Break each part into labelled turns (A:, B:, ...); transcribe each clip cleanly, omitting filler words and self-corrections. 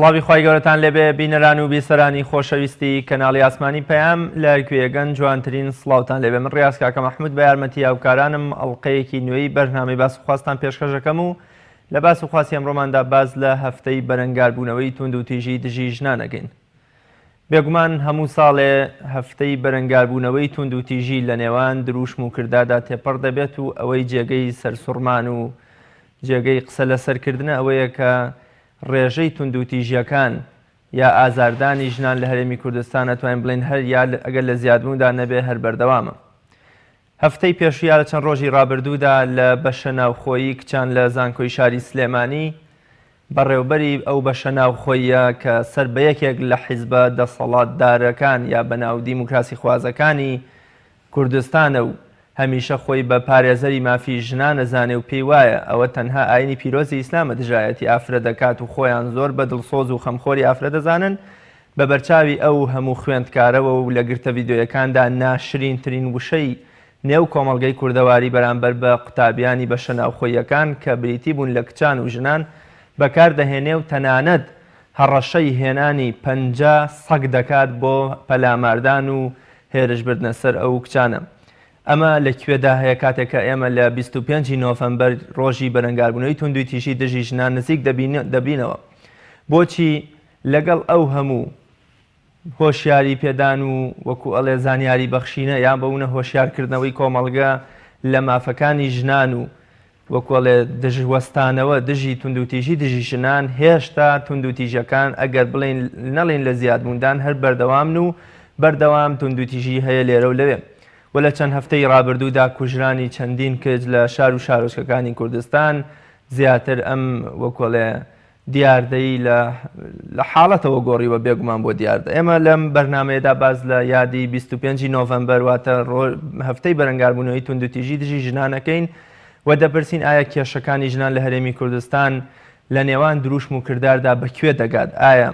A: سڵاوی خوای گەورەتان لێبێ بینەران و بیسەرانی خۆشەویستی کەناڵی ئاسمانی پەیام لە کوێگەن جوانترین سڵاوتان لێبێ من ڕیاز کاکە مەحمود بە یارمەتی هاوکارانم ئەڵلقەیەکی نوێی بەرنامەی باس و خواستان پێشکەشەکەم و لە باس و خواسی ئەمڕۆماندا باس لە هەفتەی بەرەنگاربوونەوەی توندوتیژی دژی ژنان ئەکەین. بێگومان هەموو ساڵێ هەفتەی بەرەنگاربوونەوەی توندوتیژی لە نێوان دروشم و کرداردا تێپەڕ دەبێت و ئەوەی جێگەی سەرسوڕمان و جێگەی قسە لەسەرکردنە ئەوەیە کە ڕێژەی توندوتیژیەکان یا ئازاردانی ژنان لە هەرێمی کوردستان ئەتوانین بڵێین هەر یا ئەگەر لە زیادبووندا نەبێ هەر بەردەوامە. هەفتەی پێشوو یا لە چەند ڕۆژی ڕابردوودا لە بەشە ناوخۆیی کچان لە زانکۆی شاری سلێمانی بەڕێوبەری ئەو بەشە ناوخۆییە کە سەر بە یەکێک لە حیزبە دەسەڵاتدارەکان یا بەناو دیموکراسیخوازەکانی کوردستانە و هەمیشە خۆی بە پارێزەری مافی ژنان ئەزانێ و پێی وایە ئەوە تەنها ئاینی پیرۆزی ئیسلامە دژایەتی ئافرەت دەکات و خۆیان زۆر بە دڵسۆز و خەمخۆری ئافرەت دەزانن بە بەرچاوی ئەو هەموو خوێندکارەوە و لە گرتە ڤیدیۆیەکاندا ناشرینترین وشەی نێو کۆمەڵگەی کوردەواری بەرامبەر بە قوتابیانی بەشە ناوخۆییەکان کە بریتی بوون لە کچان و ژنان بەکار دەهێنێ و تەنانەت هەڕەشەی هێنانی 50 سەگ دەکات بۆ پەلاماردان و هێرشبردنە سەر ئەو کچانە. ئەمە لە کوێدا هەیە کاتێک کە ئێمە لە 25 ی نۆڤەمبەر ڕۆژی بەرەنگاربوونەوەی توندوتیژی دژی ژنان نزیک دەبینەوە؟ بۆچی لەگەڵ ئەو هەموو هۆشیاری پێدان و وەکو ئەڵێ زانیاری بەخشینە یان بەونە هۆشیارکردنەوەی کۆمەڵگە لە مافەکانی ژنان و وەکو ئەڵێ دژ وەستانەوە دژی توندوتیژی دژی ژنان هێشتا توندوتیژەکان ئەگەر بڵێین نەڵێین لە زیادبووندان هەر بەردەوامن و بەردەوام توندوتیژی هەیە لێرە و لەوێ و لە چەند هەفتەی ڕابردوودا کوژرانی چەندین کچ لە شار و شارۆچکەکانی کوردستان زیاتر ئەم وەکو ئەڵێ دیاردەی لە لە حاڵەتەوە گۆڕیوە بێگومان بۆ دیاردە. ئێمە لەم بەرنامەیەدا باس لە یادی 25 ی نۆڤەمبەر واتە هەفتەی بەرەنگاربوونەوەی توندوتیژی دژی ژنان ئەکەین و دەپرسین ئایا کێشەکانی ژنان لە هەرێمی کوردستان لە نێوان دروشم و کرداردا بە کوێ دەگات؟ ئایا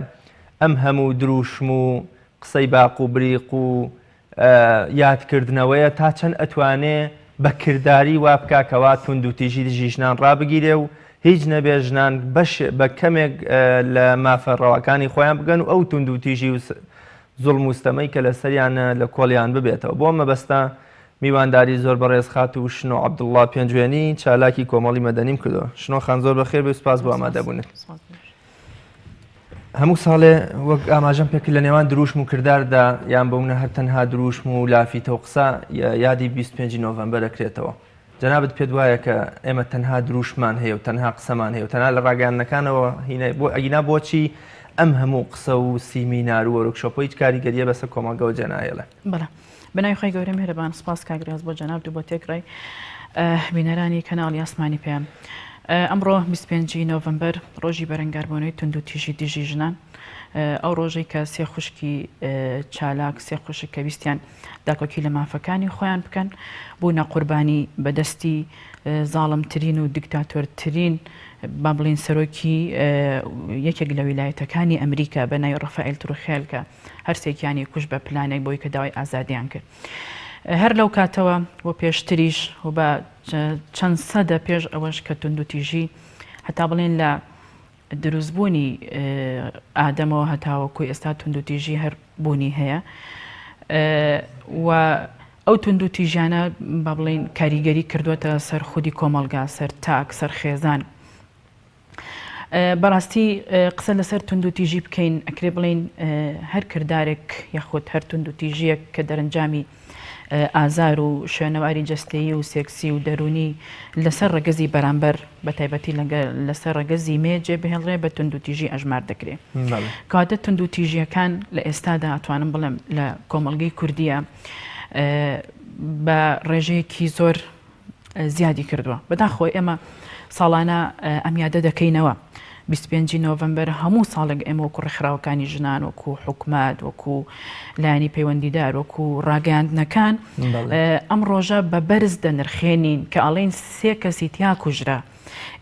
A: ئەم هەموو دروشم و قسەی باق و بریق و یادکردنەوەیە تا چەند ئەتوانێ بە کرداری وا بکا کەوا توندوتیژی دژی ژنان ڕابگیرێ و هیچ نەبێ ژنان بەش بە کەمێک لە مافە ڕەواکانی خۆیان بگەن و ئەو توندوتیژی و زوڵم و ستەمەی کە لەسەریانە لە کۆڵیان ببێتەوە بۆ مەبەستە میوانداری زۆر بەڕێز خاتوو شنۆ عەبدوڵڵا پێنجوێنی چالاکی کۆمەڵی مەدەنیم کردووە شنۆ خان زۆر بەخێر بێ سپاس بۆ ئامادەبوونت. هەموو ساڵێ وەک ئاماژەم پێکرد لە نێوان دروشم و کرداردا یان بەونە هەر تەنها دروشم و لافیتە و قسە یادی 25 نۆڤەمبەر ئەکرێتەوە جەنابت پێت وایە کە ئێمە تەنها دروشمان هەیە و تەنها قسەمان هەیە و تەنها لە ڕاگەیاندنەکانەوە هینە بۆ ئەگینا بۆچی ئەم هەموو قسە و سیمینار و وەرکشۆپە هیچ کاریگەریە بەسەر کۆمەڵگەوە جێناهێڵێ؟
B: بەڵێ بەناوی خوای گەورە میهرەبان سپاس کاک ڕیاز بۆ جەنابت و بۆ تێکڕای بینەرانی کەناڵی ئاسمانی پەیام ئەمڕۆ 25 نۆڤەمبەر ڕۆژی بەرەنگاربوونەوەی توندوتیژی دژی ژنان ئەو ڕۆژەی کە سێ خوشکی چالاک سێ خوشک کە ویستیان داکۆکی لە مافەکانی خۆیان بکەن بوونە قوربانی بەدەستی زاڵمترین و دیکتاتۆرترین با بڵین سەرۆکی یەکێک لە ویلایەتەکانی ئەمریکا بە ناوی ڕەفائیل تروخێل کە هەرسێکیانی کوشت بە پلانێک بۆی کە داوای ئازادیان کرد. هەر لەو کاتەوە و پێشتریش و بە چەند سەدە پێش ئەوەش کە توندوتیژی هەتا بڵێن لە دروستبوونی ئادەمەوە هەتاوەکو ئێستا توندوتیژی هەر بوونی هەیە و ئەو توندوتیژیانە با بڵین کاریگەری کردووەتە سەر خودی کۆمەڵگا سەر تاک سەر خێزان بەڕاستی قسە لەسەر توندوتیژی بکەین ئەکرێ بڵین هەر کردارێک یاخود هەر توندوتیژیەک کە دەرەنجامی ئازار و شوێنەواری جەستەیی و سێکسی و دەروونی لەسەر ڕەگەزی بەرامبەر بە تایبەتی لەسەر ڕەگەزی مێ جێ بهێڵرێ بە توندوتیژی ئەژمار دەکرێ کەواتە توندوتیژیەکان لە ئێستادا ئەتوانم بڵێم لە کۆمەڵگەی کوردیە بە ڕێژەیەکی زۆر زیادی کردووە. بەداخەوە ئێمە ساڵانە ئەم یادە دەکەینەوە. 25 نۆڤەمبەر هەموو ساڵێک ئێمە وەکو ڕێکخراوەکانی ژنان وەکو حکومەت وەکو لایەنی پەیوەندیدار وەکو ڕاگەیاندنەکان ئەم ڕۆژە بە بەرز دەنرخێنین کە ئەڵێن سێ کەسی تیا کوژرا.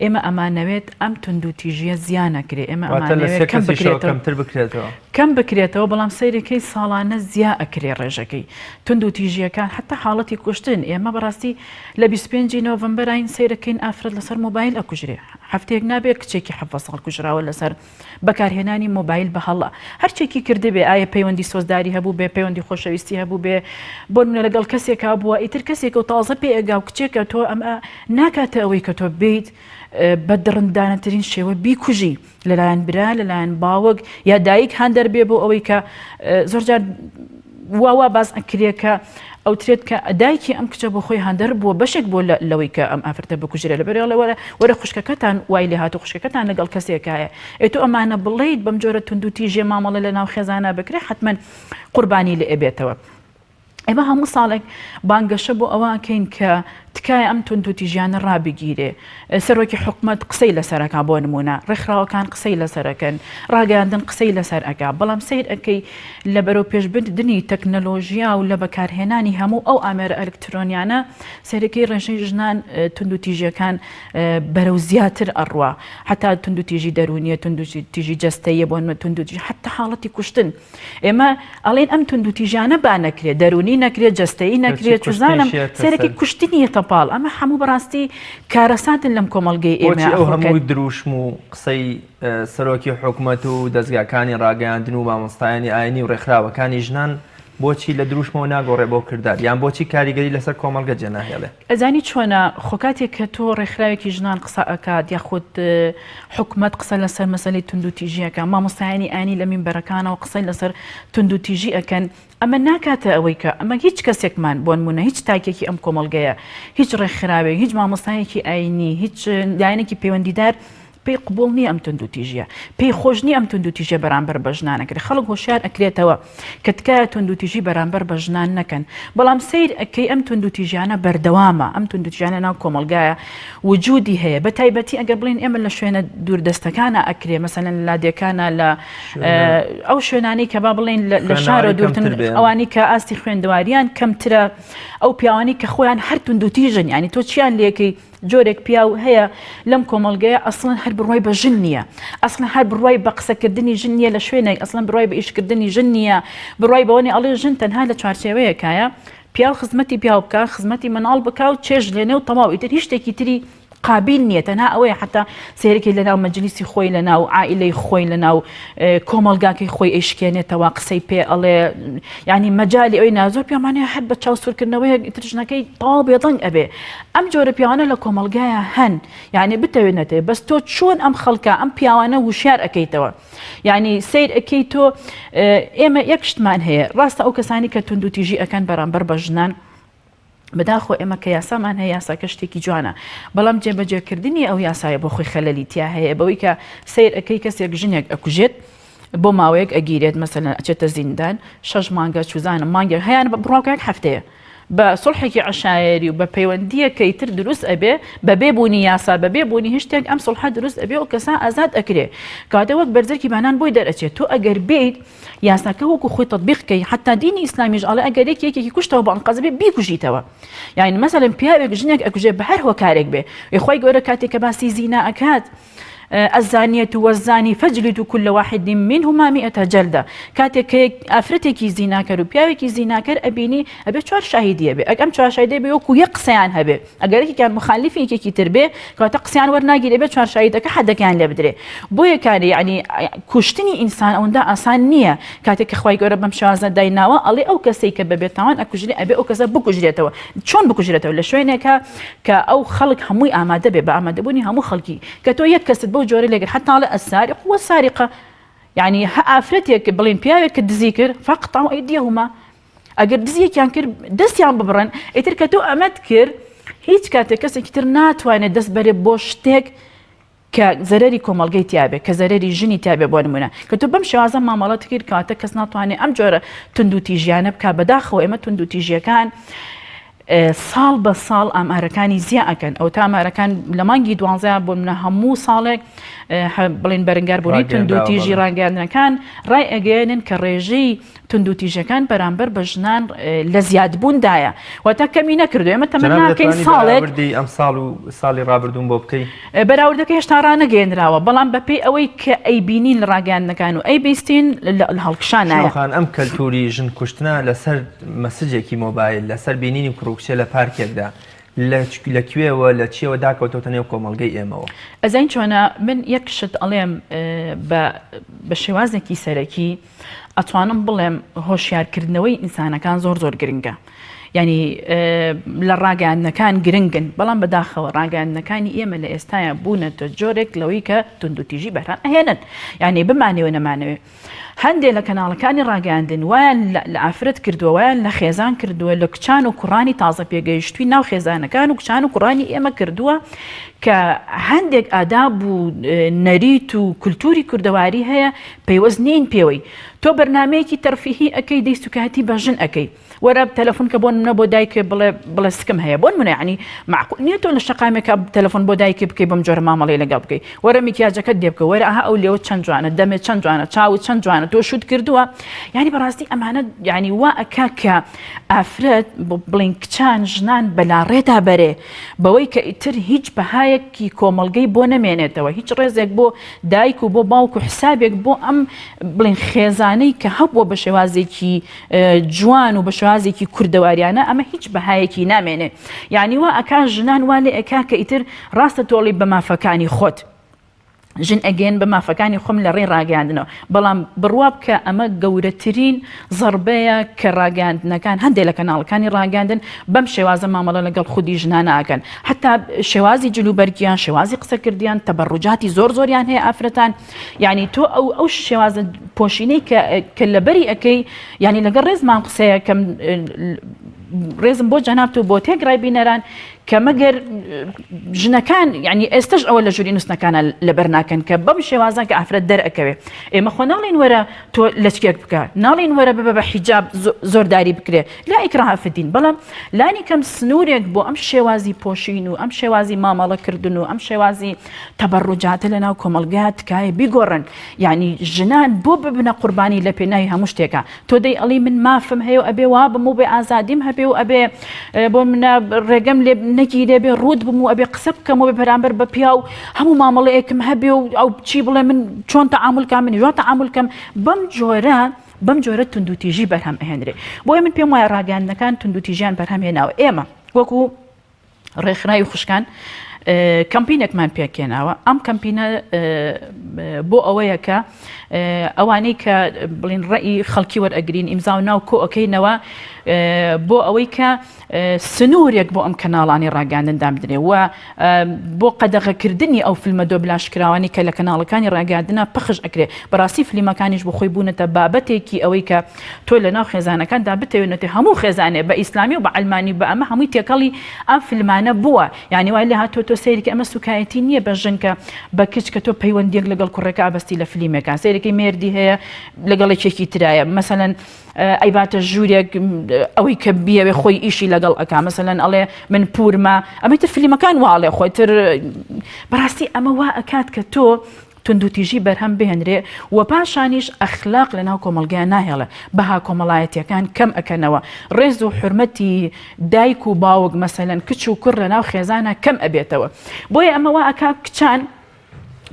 B: ئێمە ئەمانەوێت ئەم توندوتیژیە زیانەکرێ ئێمە ئەمانەوێت کەم بکرێتەوە.
A: کەمتر بکرێتەوە.
B: کەم بکرێتەوە بەڵام سەیرەکەی ساڵانە زیا ئەکرێ ڕێژەکەی توندوتیژیەکان حتا حاڵەتی کوشتن ئێمە بەڕاستی لە 25 نۆڤمبەراین سەیرەکەین ئافرەت لەسەر مۆبایل ئەکوژرێ هەفتەیەک نابێت کچێکی حەڤە ساڵ کوژراوە لەسەر بەکارهێنانی مۆبایل بە هەڵە هەرچێکی کردبێ ئایا پەیوەندی سۆزداری هەبوو بێ پەیوەندی خۆشەویستی هەبوو بێ بۆ نمونە لەگەڵ کەسێکا بووە ئیتر کەسێکە و تازە پێ ئەگا و کچێکە تۆ ئەمە ناکاتە ئەوەی کە تۆ بیت بە دڕندانەترین شێوە بیکوژی لەلایەن برا لەلایەن باوک یا دایک هاندەر بێ بۆ ئەوەی کە زۆرجار وا وا باس ئەکرێ کە ئەوترێت کە دایکی ئەم کچە بۆ خۆی هاندەر بووە بەشێک بووە لەوەی کە ئەم ئافرەتە بکوژرێ لەبەر ئەڵێ وەرە وەرە خوشکەکەتان وای لێ هاتوو خوشکەکەتان لەگەڵ کەسێکایە ئێ تۆ ئەمانە بڵێیت بەم جۆرە توندوتیژیە مامەڵە لە ناو خێزانا بکرێ حەتمەن قوربانی لێ ئەبێتەوە. ئێمە هەموو ساڵێک بانگەشە بۆ ئەوە ئەکەین کە تکایە ئەم توندوتیژیانە ڕابگیرێ سەرۆکی حکومەت قسەی لەسەر ئەکا بۆ نمونە ڕێکخراوەکان قسەی لەسەر ئەکەن ڕاگەیاندن قسەی لەسەر ئەکا بەڵام سەیر ئەکەی لە بەرەو پێشبردنی تەکنەلۆژیا و لە بەکارهێنانی هەموو ئەو ئامێرە ئەلکترۆنیانە سەیرەکەی ڕێژەی ژنان توندوتیژیەکان بەرەو زیاتر ئەڕوا حتا توندوتیژی دەروونیە توندوتیژی جەستەیە بۆ نمونە توندوتیژی حتا حاڵەتی کوشتن ئێمە ئەڵێن ئەم توندوتیژانە با نەکرێ دەروونی نەکرێ جەستەیی نەکرێ چزانم سەرەکی کوشتنی یەتە پاڵ ئەمە هەموو بەڕاستی کارەساتن لەم کۆمەڵگەی ئێمە
A: ئەو هەموو دروشم و قسەی سەرۆکی حکومەت و دەزگاکانی ڕاگەیاندن و مامۆستایانی ئاینی و ڕێکخراوەکانی ژنان بۆچی لە دروشمەوە ناگۆڕێ بۆ کردار یان بۆچی کاریگەری لەسەر کۆمەڵگە جێناهێڵێ؟
B: ئەزانی چۆنە خۆ کاتێک کە تۆ ڕێکخراوێکی ژنان قسە ئەکات یاخود حکومەت قسە لەسەر مەسەلەی توندوتیژی ئەکا مامۆستایانی ئاینی لە مینبەرەکانەوە قسەی لەسەر توندوتیژی ئەکەن ئەمە ناکاتە ئەوەی کە ئەمە هیچ کەسێکمان بۆنمونە هیچ تاکێکی ئەم کۆمەڵگەیە هیچ ڕێکخراوێک هیچ مامۆستایەکی ئاینی هیچ لایەنێکی پەیوەندیدار پێی قبوڵ نییە ئەم توندوتیژیە پێی خۆش نییە ئەم توندوتیژیە بەرامبەر بە ژنان ئەکرێت خەڵک هۆشیار ئەکرێتەوە کە تکایە توندوتیژی بەرامبەر بە ژنان نەکەن بەڵام سەیر ئەکەی ئەم توندوتیژیانە بەردەوامە ئەم توندوتیژانە ناو کۆمەڵگایە وجودی هەیە بە تایبەتی ئەگەر بڵێن ئێمە لە شوێنە دووردەستەکانە ئەکرێ مەسەلەن لە لادێکانە لە ئەو شوێنانەی کە با بڵێن لە شارە دوورتن ئەوانی کە ئاستی خوێندەواریان کەمترە ئەو پیاوانی کە خۆیان هەر توندوتیژن ینی تۆ چیان لەکەی جۆرێک پیاو هەیە لەم کۆمەڵگەیە ئەسڵەن هەر بڕوای بە ژن نییە ئەسڵەن هەر بڕوای بە قسەکردنی ژن نییە لە شوێنێک ئەسڵەن بڕوای بە ئیشکردنی ژن نییە بڕوای بەوە نییە ئەڵێ ژن تەنها لە چوارچێوەیەکایە پیاو خزمەتی پیاو بکا خزمەتی مناڵ بکا و چێژ لێنێ و تەواو ئیتر هیچ شتێکی تری قابیل نییە تەنها ئەوەیە حتا سێرەکی لەناو مەجلیسی خۆی لەناو عائیلەی خۆی لەناو کۆمەڵگاکەی خۆی ئەیشکێنێتەوە قسەی پێ ئەڵێ یعنی مەجالی ئەوی نازۆر پیامانەیە هەر بە چاو سوورکردنەوەیەک ئیتر ژنەکەی تەواو بێدەنگ ئەبێ ئەم جۆرە پیاوانە لە کۆمەڵگایە هەن یعنی بتەوێت نەتەوێت بەس تۆ چۆن ئەم خەڵکە ئەم پیاوانە وشیار ئەکەیتەوە یعنی سیر ئەکەی تۆ ئێمە یەک شتمان هەیە ڕاستە ئەو کەسانی کە توندوتیژی ئەکەن بەرامبەر بە ژنان بەداخەوە ئێمە کە یاسامان هەیە یاساکە شتێکی جوانە بەڵام جێبەجێکردنی ئەو یاسایە بۆ خۆی خەلەلی تیا هەیە بەوەی کە سیر ئەەکەی کەسێک ژنێک ئەکوژێت بۆ ماوەیەک ئەگیرێت مەسەلەن ئەچێتە زیندان شەش مانگە چوزانم مانگێک هەیان بە بڕاوکە یەک هەفتەیە بە سڵحێکی عشایەری و بە پەیوەندیەکەی تر دروست ئەبێ بەبێ بوونی یاسا بەبێ بوونی هیچ شتێک ئەم سڵحە دروست ئەبێ و کەسا ئازاد ئەکرێ کاتە وەک بەرزەکی بانان بۆی دەرئەچێت تۆ ئەگەر بیت یاساکە وەکو خۆی تەتبیق کەی حتا دینی ئیسلامیش ئەڵێ ئەگەر یەک یەکێکی کوشتەوە بە ئەنقەست بێ بیکوژیتەوە یعنی مەسەلەن پیاوێک ژنێک ئەکوژێ بە هەر هۆکارێک بێ خوای گەورە کاتێک کە باسی زینا ئەکات الزانیة والزانی فاجلدوا كل واحد منهما مئة جلدە کاتێک کە ئافرەتێکی زیناکەر و پیاوێکی زیناکەر ئەبینی ئەبێ چوار شاهیدی هەبێ ئەگەر ئەم چوار شاهیدە بێ وەکو یەک قسەیان هەبێ ئەگەر یەکێکیان مخالفی یەکێکی تر بێ کەواتە قسەیان وەرناگیرێ بێ چوار شاهیدەکە حەدەکەیان لێ بدرێ بۆیە کاری یعنی کوشتنی ئینسان ئەوەندە ئاسان نییە کاتێک کە خوای گەورە بەم شێوازە دایناوە ئەڵێ ئەو کەسەی کە بەبێ تاوان ئەکوژرێ ئەبێ ئەو کەسە بکوژرێتەوە چۆن بکوژرێتەوە لە شوێنێکە کە ئەو خەڵک هەمووی ئامادە بێ بە ئامادەبوونی هەموو خەڵکی کە تۆ یەک کەست بەو جۆرە لێگر حتا ئەڵێ السارق والسارقە یعنی هە ئافرەتێک بڵین پیاوێک کە دزی کرد فاقطعوا أيديهما ئەگەر دزیەکیان کرد دەستیان ببڕن ئیتر کە تۆ ئەمەت کرد هیچ کاتێک کەسێکی تر ناتوانێت دەست بەرێ بۆ شتێک کە زەرەری کۆمەڵگەی تیابێ کە زەرەری ژنی تیابێ بۆ نمونە کە تۆ بەم شێوازە مامەڵەت کرد کەواتە کەس ناتوانێت ئەم جۆرە توندوتیژیانە بکە بەداخەوە ئێمە توندوتیژیەکان ساڵ بە ساڵ ئامارەکانی زیا ئەکەن ئەو تا ئامارەکان لە مانگی دوانزە بۆ منە هەموو ساڵێک بڵین بەرەنگاربوونی توندوتیژی ڕاگەیاندنەکان ڕای ئەگەیەنن کە ڕێژەی. توندوتیژەکان بەرامبەر بە ژنان لە زیادبووندایە واتە کەمی نەکردو ئێمە تەمەناکەین ساڵێک
A: ئەم ساڵ و ساڵی ڕابردووم بۆ بکەی
B: بەراوردەکە هێشتا ڕانەگەیەنراوە بەڵام بەپێی ئەوەی کە ئەیبینین لە ڕاگەیاندنەکان و ئەیبیستین لە هەڵکشانایە.
A: شنۆ خان ئەم کەلتوری ژن کوشتنە لەسەر مەسجێکی مۆبایل لەسەر بینینی کوڕ و کچێ لە پارکێکدا لە کوێوە لە چیەوە داکەوتۆتە نێو کۆمەڵگەی ئێمەوە؟
B: ئەزانی چۆنە من یەک شت ئەڵێم بە بە شێوازێکی سەرەکی ئەتوانم بڵێم هۆشیارکردنەوەی ئینسانەکان زۆر زۆر گرنگە یعنی لە ڕاگەیاندنەکان گرنگن بەڵام بەداخەوە ڕاگەیاندنەکانی ئێمە لە ئێستایا بوونەتە جۆرێک لەوەی کە توندوتیژی بەرهەم ئەهێنن یعنی بمانەوێ نەمانەوێ هەندێک لە کەناڵەکانی ڕاگەیاندن وایان لە ئافرەت کردووە وایان لە خێزان کردووە لە کچان و کوڕانی تازە پێگەیشتووی ناو خێزانەکان و کچان و کوڕانی ئێمە کردووە کە هەندێک ئاداب و نەریت و کولتوری کوردەواری هەیە پەیوەست نین پێوەی تۆ بەرنامەیەکی تەرفیهی ئەکەی دەی سوکایەتی بە ژن ئەکەی وەرە تەلەفۆن کە بۆ نمونە بۆ دایکێ بڵێ بڵێ سکم هەیە بۆ نمونە یعنی معقول نییە تۆ لە شەقامێکا تەلەفۆن بۆ دایکێ بکەی بەم جۆرە مامەڵەی لەگەڵ بکەی وەرە میکیاجەکەت لێ بکە وەرە ئەها ئەو لێوە چەند جوانە دەمێ چەند جوانە چاوت چەند جوانە تۆ شوت کردووە یعنی بەڕاستی ئەمانە یعنی وا ئەکا کە ئافرەت بڵین کچان ژنان بەلاڕێدا بەرێ بەوەی کە ئیتر هیچ بەهایەکی کۆمەڵگەی بۆ نەمێنێتەوە، هیچ ڕێزێک بۆ دایک و بۆ باوک و حسابێک بۆ ئەم بڵێن خێزانەی کە هەبووە بە شێوازێکی جوان و بە شێوازێکی کوردەواریانە ئەمە هیچ بەهایەکی نامێنێ یعنی وا ئەکا ژنان وا لێ ئەکا کە ئیتر ڕاستە تۆڵی بە مافەکانی خۆت. ژن ئەگەیەن بە مافەکانی خۆم لە ڕێی ڕاگەیاندنەوە، بەڵام بڕوا بکە ئەمە گەورەترین زەڕبەیە کە ڕاگەیاندنەکان هەندێک لە کەناڵەکانی ڕاگەیاندن بەم شێوازە مامەڵە لەگەڵ خودی ژنانە ئەکەن حتا شێوازی جلوبەرگیان شێوازی قسەکردیان تەبەڕوجاتی زۆر زۆریان هەیە ئافرەتان یعنی تۆ ئەو ئەو شێوازە پۆشینەی کە کە لەبەری ئەەکەی یعنی لەگەڵ ڕێزمان قسەیەکەم ڕێزم بۆ جەنابت و بۆ تێگڕای بینەران کە مەگەر ژنەکان یعنی ئێستش ئەوە لە ژووری نووسنەکانە لەبەر ناکەن کە بەم شێوازە کە ئافرەت دەرئەکەوێ ئێمە خۆ ناڵین وەرە تۆ لەچکێک بکە ناڵین وەرە ببە بە حیجاب زۆرداری بکرێ لا إكراه في الدين بەڵام لانی کەم سنوورێک بۆ ئەم شێوازی پۆشین و ئەم شێوازی مامەڵەکردن و ئەم شێوازی تەبەڕوجاتە لە ناو کۆمەڵگا تکایە بیگۆڕن یعنی ژنان بۆ ببنە قوربانی لە پێناوی هەموو شتێکە تۆ دەی ئەڵی من مافم هەیە و ئەبێ وابم و بێ ئازادیم هەبێ و ئەبێ بۆ منە ڕێگەم لێ نەگیرێ بێ ڕوت بم و ئەبێ قسە بکەم و بێ بەرامبەر بە پیاو هەموو مامەڵەیەکم هەبێ و ئەو چی بڵێ من چۆن تەعامول کام من وا تەعامول کەم بەم جۆرە بەم جۆرە توندوتیژی بەرهەم ئەهێنرێ بۆیە من پێم وایە ڕاگەیاندنەکان توندوتیژیان بەرهەم هێناوە ئێمە وەکو ڕێکخراوی خوشکان کەمپینێکمان پێکێناوە ئەم کەمپینە بۆ ئەوەیە کە ئەوانەی کە بڵین ڕێی خەڵکی وەرئەگرین ئیمزا و ناو کۆ ئەەکەینەوە بۆ ئەوەی کە سنوورێک بۆ ئەم کەناڵانی ڕاگەاندن دابدرێ و بۆ قەدەغەکردنی ئەو فیلمە دۆبلاشکراوانی کە لە کەناڵەکانی ڕاگەاندنە پەخش ئەکرێ بەڕاستی فلیمەکانیش بۆ خۆی بوونەتە بابەتێکی ئەوەی کە تۆ لە ناو خێزانەکاندا بتەوێنێتی هەموو خێزانێ بە ئیسلامی و بە عەلمانی بە ئەمە هەمووی تێکەڵی ئەم فلمانە بووە یانی وای لێ هاتووە تۆ سەیرکە ئەمە سوکایەتی نییە بە ژن کە بە کچ کە تۆ پەیوەندیەک لەگەڵ کوڕێکە ئابەستی لە فلیمێکا سەیرەکەی مێردی هەیە لەگەڵ یەکێکی ترایە مەسەلەن ئەیباتە ژوورێک ئەوەی کە بیەوێ خۆی ئیشی لەگەڵ ئەک مەسەلەن ئەڵێ من پورمە ئەمەی تر فلیمەکان واڵێ خۆی تر بەڕاستی ئەمە وا ئەکات کە تۆ توندوتیژی بەرهەم بهێنرێ و پاشانیش ئەخلاق لەناو کۆمەڵگەیا ناهێڵێ، بەها کۆمەڵایەتیەکان کەم ئەکەنەوە، ڕێز و حورمەتی دایک و باوک مەسەلەن کچ و کوڕ لەناو خێزانا کەم ئەبێتەوە. بۆیە ئەمە وا ئەکا کچان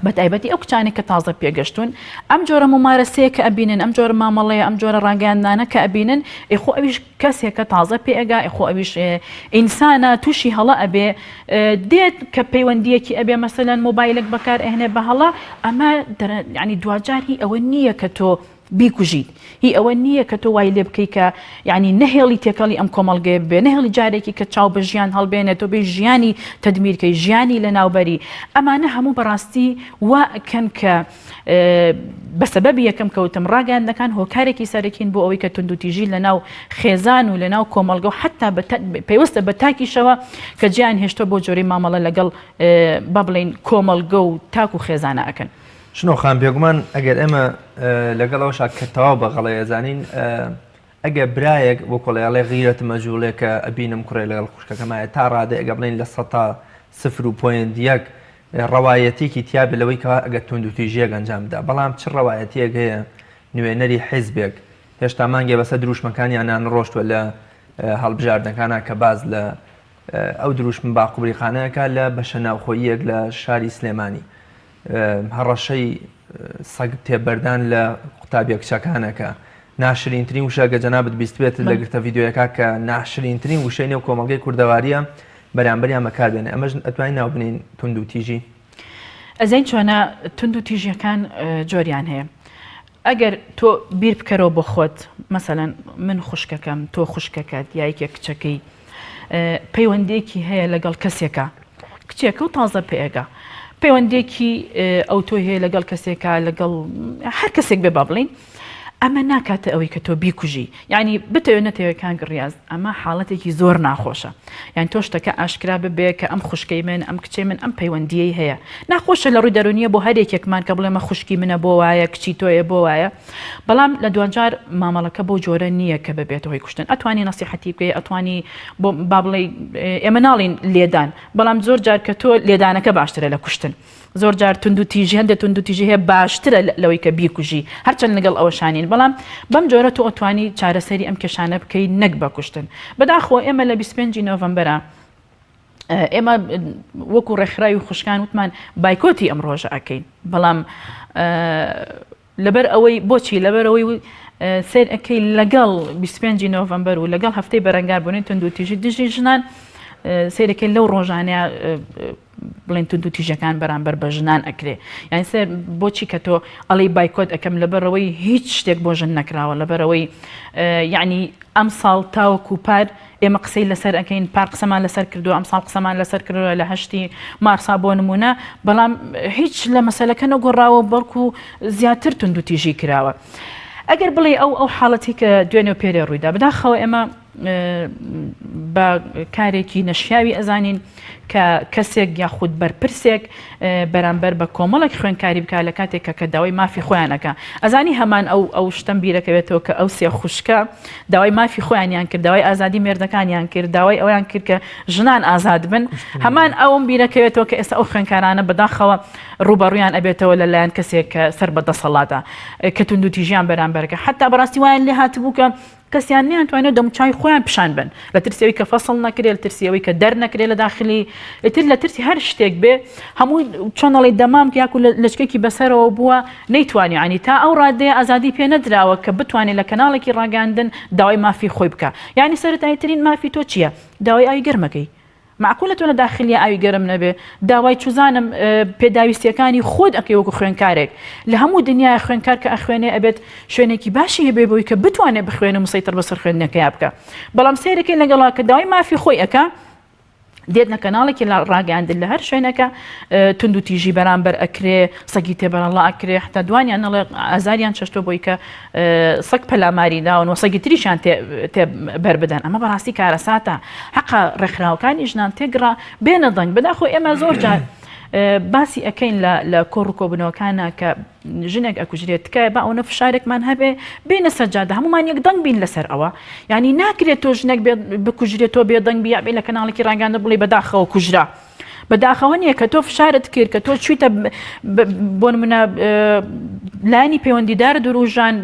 B: بەتایبەتی ئەو کچانەی کە تازە پێگەشتوون ئەم جۆرە مومارەسەیە کە ئەبینن، ئەم جۆرە مامەڵەیە، ئەم جۆرە ڕاگەیاندنانە کە ئەبینن، ئێ خۆ ئەویش کەسێکە تازە پێئەگا، ئێ خۆ ئەویش ئینسانە تووشی هەڵە ئەبێ، دێت کە پەیوەندیەکی ئەبێ مەسەلەن مۆبایلێک بەکار ئەهێنێ بە هەڵە ئەمە یعنی دواجار هی ئەوە نییە کە تۆ بیکوژیت هی ئەوە نییە کە تۆ وای لێ بکەی کە یعنی نەهێڵی تێکەڵی ئەم کۆمەڵگەیە بێ نەهێڵی جارێکی کە چاو بە ژیان هەڵبێنێت تۆ بێ ژیانی تەدمیرکەی ژیانی لە ناوبەری ئەمانە هەموو بەڕاستی وا ئەکەن کە بە سەبەبی یەکەم کەوتم ڕاگەیاندنەکان هۆکارێکی سەرەکین بۆ ئەوەی کە توندوتیژی لە ناو خێزان و لە ناو کۆمەڵگە و حتا پەیوەستە بە تاکیشەوە کە جیان هێشتۆ بۆ جۆرەی مامەڵە لەگەڵ با بڵین کۆمەڵگە و تاک و خێزانە ئەکەن.
A: شنۆ خان بێگومان ئەگەر ئێمە لەگەڵ ئەوەشا کە تەواو بە غەڵەی ئەزانین ئەگەر برایەک وەکو ئەڵێ ئەڵێ غیرەتم ئەجوڵێ کە ئەبینم کوڕێ لەگەڵ خوشکەکەمایە تا ڕادەی ئەگەر بڵێین 0.1% ڕەوایەتیەکی تیابێ لەوەی کەوا ئەگەر توندوتیژیەک ئەنجام بدا بەڵام چ ڕەوایەتیەک هەیە نوێنەری حیزبێک. هێشتا مانگێ بەسەر دروشمەکانیانا نڕۆشتوە لە هەڵبژاردنەکانا کە باس لە ئەو دروشم باقوبریقانەکە لە بەشە ناوخۆییەک لە شاری سلێمانی هەڕەشەی سەگ تێبەردان لە قوتابیە کچەکانەکە ناشرینترین وشە گە جەنابت بیستبێت لە گرتە ڤیدیۆیەکە کە ناشرینترین وشەی نێو کۆمەڵگەی کوردەواریە بەرامبەریان بەکاربێنێ ئەمەش ئەتوانین ناو بنێین توندوتیژی؟
B: ئەزانی چۆنە توندوتیژیەکان جۆریان هەیە ئەگەر تۆ بیر بکەرەوە بۆ خۆت مەسەلەن من خوشکەکەم تۆ خوشکەکەت یا یەکێک کچەکەی پەیوەندێکی هەیە لەگەڵ کەسێکە کچێکە و تازە پێگا پەیوەندێکی ئەو تۆ هەیە لەگەڵ کەسێکە لەگەڵ هەر کەسێک بێ با بڵین ئەمە ناکاتە ئەوەی کە تۆ بیکوژی یعنی بتەوێت نەتەوێت کاک ڕیاز ئەمە حاڵەتێکی زۆر ناخۆشە یان تۆ شتەکە ئاشکرا ببێ کە ئەم خوشکەی من ئەم کچەی من ئەم پەیوەندیەی هەیە ناخۆشە لە ڕووی دەرونیە بۆ هەر یەکێکمان کە بڵێمە خوشکی منە بۆ وایە کچی تۆیە بۆ وایە بەڵام لە دوجار مامەڵەکە بۆ جۆرە نییە کە ببێتە هۆی کوشتن ئەتوانی نەسیحەتی بکەی ئەتوانی بۆ با بڵێ ئێمە ناڵین لێدان بەڵام زۆر جار کە تۆ لێدانەکە باشترە لە کوشتن زۆر جار توندوتیژی هەندێک توندوتیژی هەیە باشترە لەوەی کە بیکوژی هەرچەند لەگەڵ ئەوەشانین بەڵام بەم جۆرە تۆ ئەتوانی چارەسەری ئەم کێشانە بکەی نەک بە کوشتن بەداخەوە ئێمە لە 25 نۆڤەمبەرە ئێمە وەکو ڕێکخراوی خوشکان وتمان بایکۆتی ئەم ڕۆژە ئەەکەین بەڵام لەبەر ئەوەی بۆچی لەبەر ئەوەی سەیر ئەکەی لەگەڵ 25 نۆڤەمبەر و لەگەڵ هەفتەی بەرەنگاربوونەوەی توندوتیژی دژی ژنان سەیرەکەی لەو ڕۆژانەیە بڵێن توندوتیژەکان بەرامبەر بە ژنان ئەکرێ یان سەر بۆچی کە تۆ ئەڵی بایکۆت ئەەکەم لەبەرەوەی هیچ شتێک بۆ ژن نەکراوە لەبەرەوەی یعنی ئەم ساڵ تاوەکو پار ئێمە قسەی لەسەر ئەکەین پار قسەمان لەسەر کردووە ئەمساڵ قسەمان لەسەر کردووە لە هەشتی مارسا بۆ نمونە بەڵام هیچ لە مەسەلەکە نەگۆڕاوە بەڵکو زیاتر توندوتیژی کراوە ئەگەر بڵێ ئەو ئەو حاڵەتی کە دوێنێ و پێرێ ڕوویدا بەداخەوە ئێمە بە کارێکی نەشیاوی ئەزانین کە کەسێک یاخود بەرپرسێک بەرامبەر بە کۆمەڵێک خوێندکاری بکا لە کاتێک کە کە داوای مافی خۆیان ئەکا ئەزانی هەمان ئەو ئەو شتەم بیرەکەوێتەوە کە ئەو سێ خوشکە داوای مافی خۆیانیان کرد داوای ئازادی مێردەکانیان کرد داوای ئەویان کرد کە ژنان ئازاد بن هەمان ئەوم بیرەکەوێتەوە کە ئێستا ئەو خوێندکارانە بەداخەوە ڕووبەڕوویان ئەبێتەوە لەلایەن کەسێک کە سەر بە دەسەڵاتە کە توندوتیژیان بەرامبەرەکە حتا بەڕاستی وایان لێ هاتبوو کە کەسیان نەیانتوانیوە دەموچاوی خۆیان پیشان بەن لە ترسی ئەوەی کە فەسڵ نەکرێ لە ترسی ئەوەی کە دەر نەکرێ لە داخلی ئیتر لە ترسی هەر شتێک بێ هەموو چۆن ئەڵێی دەمامک یاکو لەچکێکی بەسەرەوە بووە نەیتوانی عنی تا ئەو ڕادەیە ئازادی پێ نەدراوە کە بتوانێت لە کەناڵێکی ڕاگەاندن داوای مافی خۆی بکە یعنی سەرەتایی ترین مافی تۆ چییە داوای ئاوی گەرمەکەی مەعقولە تۆ لە داخلیە ئاوی گەرم نەبێ داوای چوزانم پێداویستیەکانی خۆت ئەکەی وەکو خوێنکارێک لە هەموو دنیای خوێنکار کە ئەخوێنێ ئەبێت شوێنێکی باشی هەبێ بۆی کە بتوانێت بخوێنێ مسەیتەر بەسەر خوێندنەکەیا بکە بەڵام سەیرەکەی لەگەڵا کە داوای مافی خۆی ئەکا دێت لە کەناڵێکی لە ڕاگەاندن لە هەر شوێنەکە تونند و تیژی بەرامبەر ئەکرێ سەگی تێبەرەڵا ئەکرێ حتا دوانیان نەڵێ ئازاریان چەشتۆ بۆی کە سەگ پەلاماری داون و سەگی تریشیان تێ بەر بدەن ئەمە بەڕاستی کارەساتە حەقە ڕێکخراوەکانی ژنان تێگڕا بێنە دەنگ بەداخۆ ئێمە زۆر جار باسی ئەەکەین لە کۆڕ و کۆبنەوەکانە کە ژنێک ئەکوژرێت تکایە با ئەوەنە فشارێکمان هەبێ بێنە سەر جادە هەمومان یەک دەنگ بین لەسەر ئەوە یعنی ناکرێت تۆ ژنێک بکوژرێت تۆ بێدەنگ بیا بێ لە کەناڵێکی ڕاگەیاندن بڵێ بەداخەوە کوژرا بەداخەوە نییە کە تۆ فشارت کرد کە تۆ چویتە بۆ نمونە لایەنی پەیوەندیدار دروژان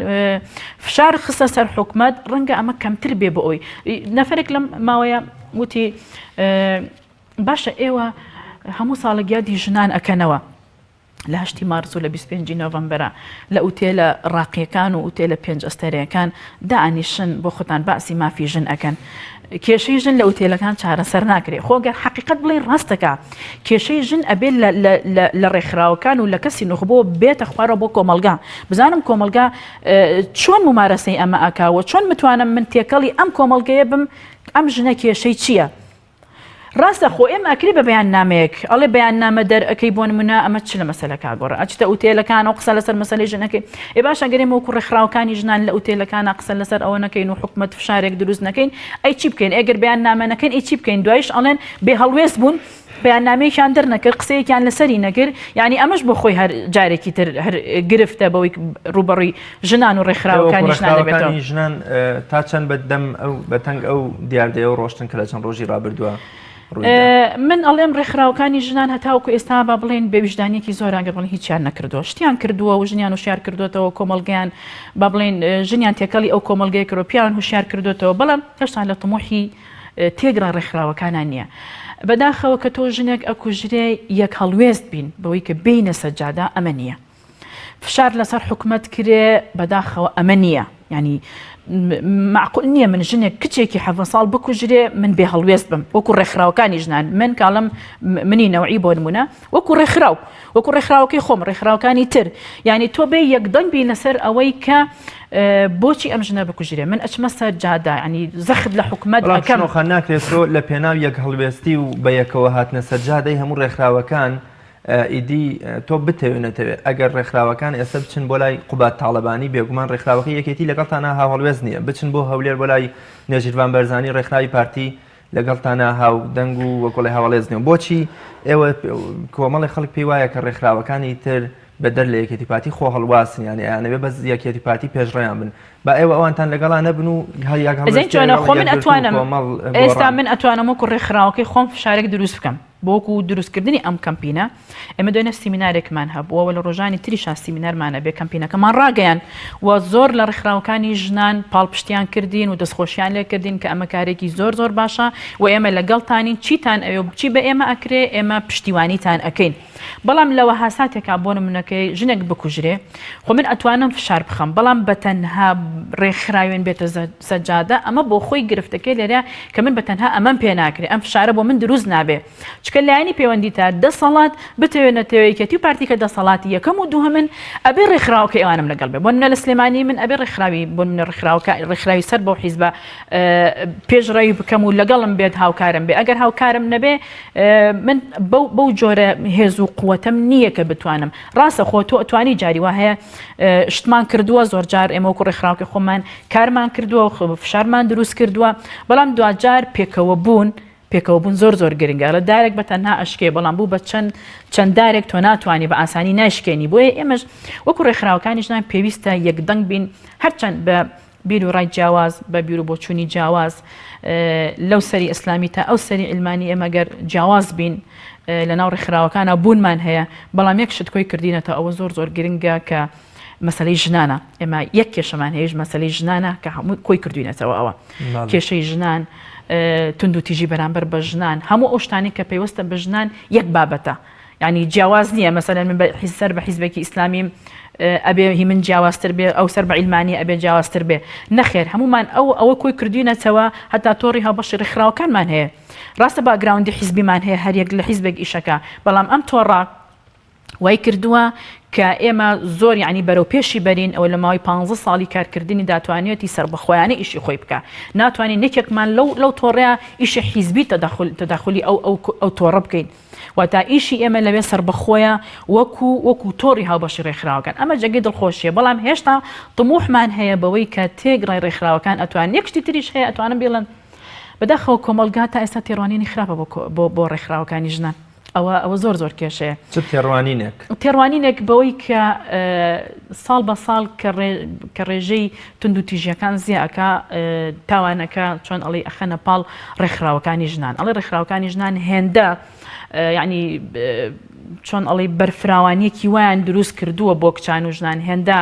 B: فشار خستە سەر حکومت ڕەنگە ئەمە کەمتر بێ بۆ ئەوی نەفرێک لەم ماوەیە وتی باشە ئێوە هەموو ساڵێک یادی ژنان ئەکەنەوە لە هەشتی مارس و لە 25 نۆڤەمبەرە لە ئوتێلە ڕاقیەکان و ئوتێلە پێنج ئەستێرەیەکان دائەنیشن بۆ خۆتان باسی مافی ژن ئەکەن. کێشەی ژن لە ئوتێلەکان چارەسەر ناکرێ خۆ گەر حەقیقەت بڵێین ڕاستەکا کێشەی ژن ئەبێ لە ڕێکخراوەکان و لە کەسی نوخبەوە بێتە خوارەوە بۆ کۆمەڵگا بزانم کۆمەڵگا چۆن ممارەسەی ئەمە ئەکا و چۆن متوانم من تێکەڵی ئەم کۆمەڵگەیە بم ئەم ژنە کێشەی چییە؟ ڕاستە خۆ ئێمە ئەکرێ بە بەیاننامەیەک ئەڵێ بەیاننامە دەر ئەکەی بۆ نمونە ئەمە چ لە مەسەلەکە گۆڕە ئەچتە ئوتێلەکان و قسە لەسەر مەسەلەی ژن ئەکەی ئێ باشە گەر ئێمە وەکو ڕێکخراوەکانی ژنان لە ئوتێلەکانا قسە لەسەر ئەوە نەکەین و حکومەت فشارێک دروست نەکەین ئەی چی بکەین ئەگەر بەیاننامە نەکەین ئەی چی بکەین دوایش ئەڵێن بێ هەڵوێست بوون بەیاننامەیەکیان دەرنەکرد قسەیەکیان لەسەری نەکرد یعنی ئەمەش بۆ خۆی هەر جارێکی تر هەر گرفتە بەوەی ڕووبەڕووی ژنان و ڕێکخراوەکانی ژنان دەبێتەوە.
A: ژنان تا چەند بە دەم ئەو بە تەنگ ئەو دیاردەیەوە ڕۆشتن کە لە چەند ڕۆژی ڕابردووە؟ ڕوویدا؟
B: من ئەڵێم ڕێکخراوەکانی ژنان هەتاوەکو ئێستا با بڵێین بێویژدانیەکی زۆرە ئەگەر بڵێن هیچیان نەکردووە شتیان کردووە و ژنیان هوشیار کردوێتەوە کۆمەڵگەیان با بڵێین ژنیان تێکەڵی ئەو کۆمەڵگەیە کردووە پیاوان هوشیار کردوێتەوە بەڵام هێشتا لە تموحی تێگڕا ڕێکخراوەکانان نییە. بەداخەوە کە تۆ ژنێک ئەکوژرێ یەک هەڵوێست بین بەوەی کە بێینە سەجادە ئەمە نییە. فشار لەسەر حکومەت کرێ بەداخەوە ئەمە نییە ینی معقول نییە من ژنێک کچێکی حەڤە ساڵ بکوژرێ من بێ هەڵوێست بم وەکو ڕێکخراوەکانی ژنان من کاڵم منی نەوعی بۆ نمونە وەکو ڕێکخراو وەکو ڕێکخراوەکەی خۆم ڕێکخراوەکانی تر یعنی تۆ بێ یەکدەنگ بی لەسەر ئەوەی کە بۆچی ئەم ژنە بکوژرێ من ئەچمە سەر جادا ینی زەخت لە حکومەت ئەکەم
A: خان ناکرێت تۆ لە پێناو یەک هەڵوێستی و بە یەکەوە هاتنە سەرجادەی هەموو ڕێکخراوەکان ئیدی تۆ بتەوێ نەتەوێ ئەگەر ڕێکخراوەکان ئێستا بچن بۆ لای قوباد تاڵەبانی بێگومان ڕێکخراوەکەی یەکێتی لەگەڵتانا هاوهەڵوێست نییە بچن بۆ هەولێر بۆ لای نێچیرڤان بەرزانی ڕێکخراوی پارتی لەگەڵتانا هاودەنگ و وەکوڵێ هاوڵێز نیە بۆچی ئێوە کۆمەڵی خەڵک پێی وایە کە ڕێکخراوەکانی تر بەدەر لە یەکێتی پارتی خۆ هەڵواسن یانە ئەیانەوێ بەس یەکێتی پارتی پێشڕەیان بن با ئێوە ئەوانتان لەگەڵا نەبن و هەر یەک
B: هەڵوێستیان
A: لەگەڵ
B: خۆ من
A: یەکگرتوو
B: ئەتوانم
A: کۆمەڵ
B: ئێستا
A: گۆڕان.
B: من ئەتوانم وەکو ڕێکخراوەکەی خۆم فشارێک دروست بکەم بۆ وەکو دروستکردنی ئەم کەمپینە ئێمە دوێنێ سیمینارێکمان هەبووە و لە ڕۆژانی تریشا سیمینارمان ئەبێ کەمپینەکەمان ڕاگەیاند و زۆر لە ڕێکخراوەکانی ژنان پاڵپشتیان کردین و دەستخۆشیان لێ کردین کە ئەمە کارێکی زۆر زۆر باشە و ئێمە لەگەڵتانین چیتان ئەوێ و چی بە ئێمە ئەکرێ ئێمە پشتیوانیتان ئەکەین بەڵام لە وەها ساتێکا بۆ نمونەکەی ژنێک بکوژرێ خۆ من ئەتوانم فشار بخەم بەڵام بە تەنها ڕێکخراوێن بێتە سەجادە ئەمە بۆ خۆی گرفتەکەی لێرە کە من بە تەنها ئەمەم پێ ناکرێ ئەم فشارە بۆ من دروست نابێ چکە لایەنی پەیوەندی تا دەسەڵات بتەوێ نەتەوێ یەکێتی و پارتی کە دەسەڵاتی یەکەم و دووهەمن ئەبێ ڕێکخراوەکەی ئەوانم لەگەڵ بێ بۆ نمونە لە سلێمانی من ئەبێ ڕێکخراوی بۆ نمونە ڕێکخراوەکە ڕێکخراوی سەر بەو حیزبە پێشڕەوی بکەم و لەگەڵم بێت هاوکارم بێ ئەگەر هاوکارم نەبێ من بەو بەو جۆرە هێز و قوتەم نییە کە بتوانم ڕاستە خۆ تۆ ئەتوانی جاری وا هەیە شتمان کردووە زۆر جار ئێمە وەکو ڕێکخراوەکەی خۆمان کارمان کردووە فشارمان دروست کردووە بەڵام دواجار پێکەوە بوون پێکەوە بوون زۆر زۆر گرنگە لە دارێک بە تەنها ئەشکێ بەڵام بوو بە چەند چەند دارێک تۆ ناتوانانی بە ئاسانی ناشکێنی بۆیە ئێمەش وەکو ڕێکخراوەکانی ژنان پێویستە یەکدەنگ بین هەرچەند بە بیر و ڕای جیاواز، بە بیر و بۆچوونی جیاواز، لەو سەری ئیسلامی تا ئەو سەری عیلمانی ئێمە گەر جیاواز بین لە ناو ڕێکخراوەکانە بوونمان هەیە، بەڵام یەک شت کۆی کردینەتەوە ئەوە زۆر زۆر گرنگە کە مەسەلەی ژنانە. ئێمە یەک کێشەمان هەیە مەسەلەی ژنانە کە هەموو کۆی کردوینەتەوە ئەوە کێشەی ژنان توندوتیژی بەرامبەر بە ژنان هەموو ئەو شتانی کە پەیوەستە بە ژنان یەک بابەتە. یانی جیاواز نییە مەسەلەن من بە سەر بە حیزبێکی ئیسلامیم ئەبێ هی من جیاوازتر بێ ئەو سەر بە عیلمانی ئەبێ جیاوازتر بێ نەخێر هەمومان ئەو ئەوە کۆی کردوینەتەوە هەتا تۆڕی هاوبەشی ڕێکخراوەکانمان هەیە ڕاستە background ی حیزبیمان هەیە هەریەک لە حیزبێک ئیشەکە بەڵام ئەم تۆڕە وای کردووە کە ئێمە زۆر یعنی بەرەو پێشی بەرین ئەوە لە ماوەی پ ساڵی کارکردنی داتوانێتی سەربەخۆیانە ئیشی خۆی بکە ناتوانین یەکێکمان لەو لەو تۆڕەیە ئیشی حیزبی تەدەخول تەدەخولی ئەو ئەو ئەو تۆڕە بکەین واتا ئیشی ئێمە لەوێ سەربەخۆیە وەکو وەکو تۆڕی هاوبەشی ڕێکخراوەکان ئەمە جێگەی دڵخۆشیە بەڵام هێشتا طموحمان هەیە بەوەی کە تێگڕای ڕێکخراوەکان ئەتوان یەک شتی تریش هەیە ئەتوانم بیڵێم بەداخەوە کۆمەڵگا تا ئێستا تێڕوانینی خراپە بۆ بۆ بۆ ڕێکخراوەکانی ژنان ئەوە ئەوە زۆر زۆر کێشەیە.
A: چ تێڕوانینێک؟
B: تێڕوانینێک بەوەی کە ساڵ بە ساڵ کە ڕێژەی توندوتیژیەکان زیا ئەکا تاوانەکە چۆن ئەڵێی ئەخەنە پاڵ ڕێکخراوەکانی ژنان ئەڵێ ڕێکخراوەکانی ژنان هێندە یعنی چۆن ئەڵێ بەرفراوانیەکی وایان دروست کردووە بۆ کچان و ژنان هێندە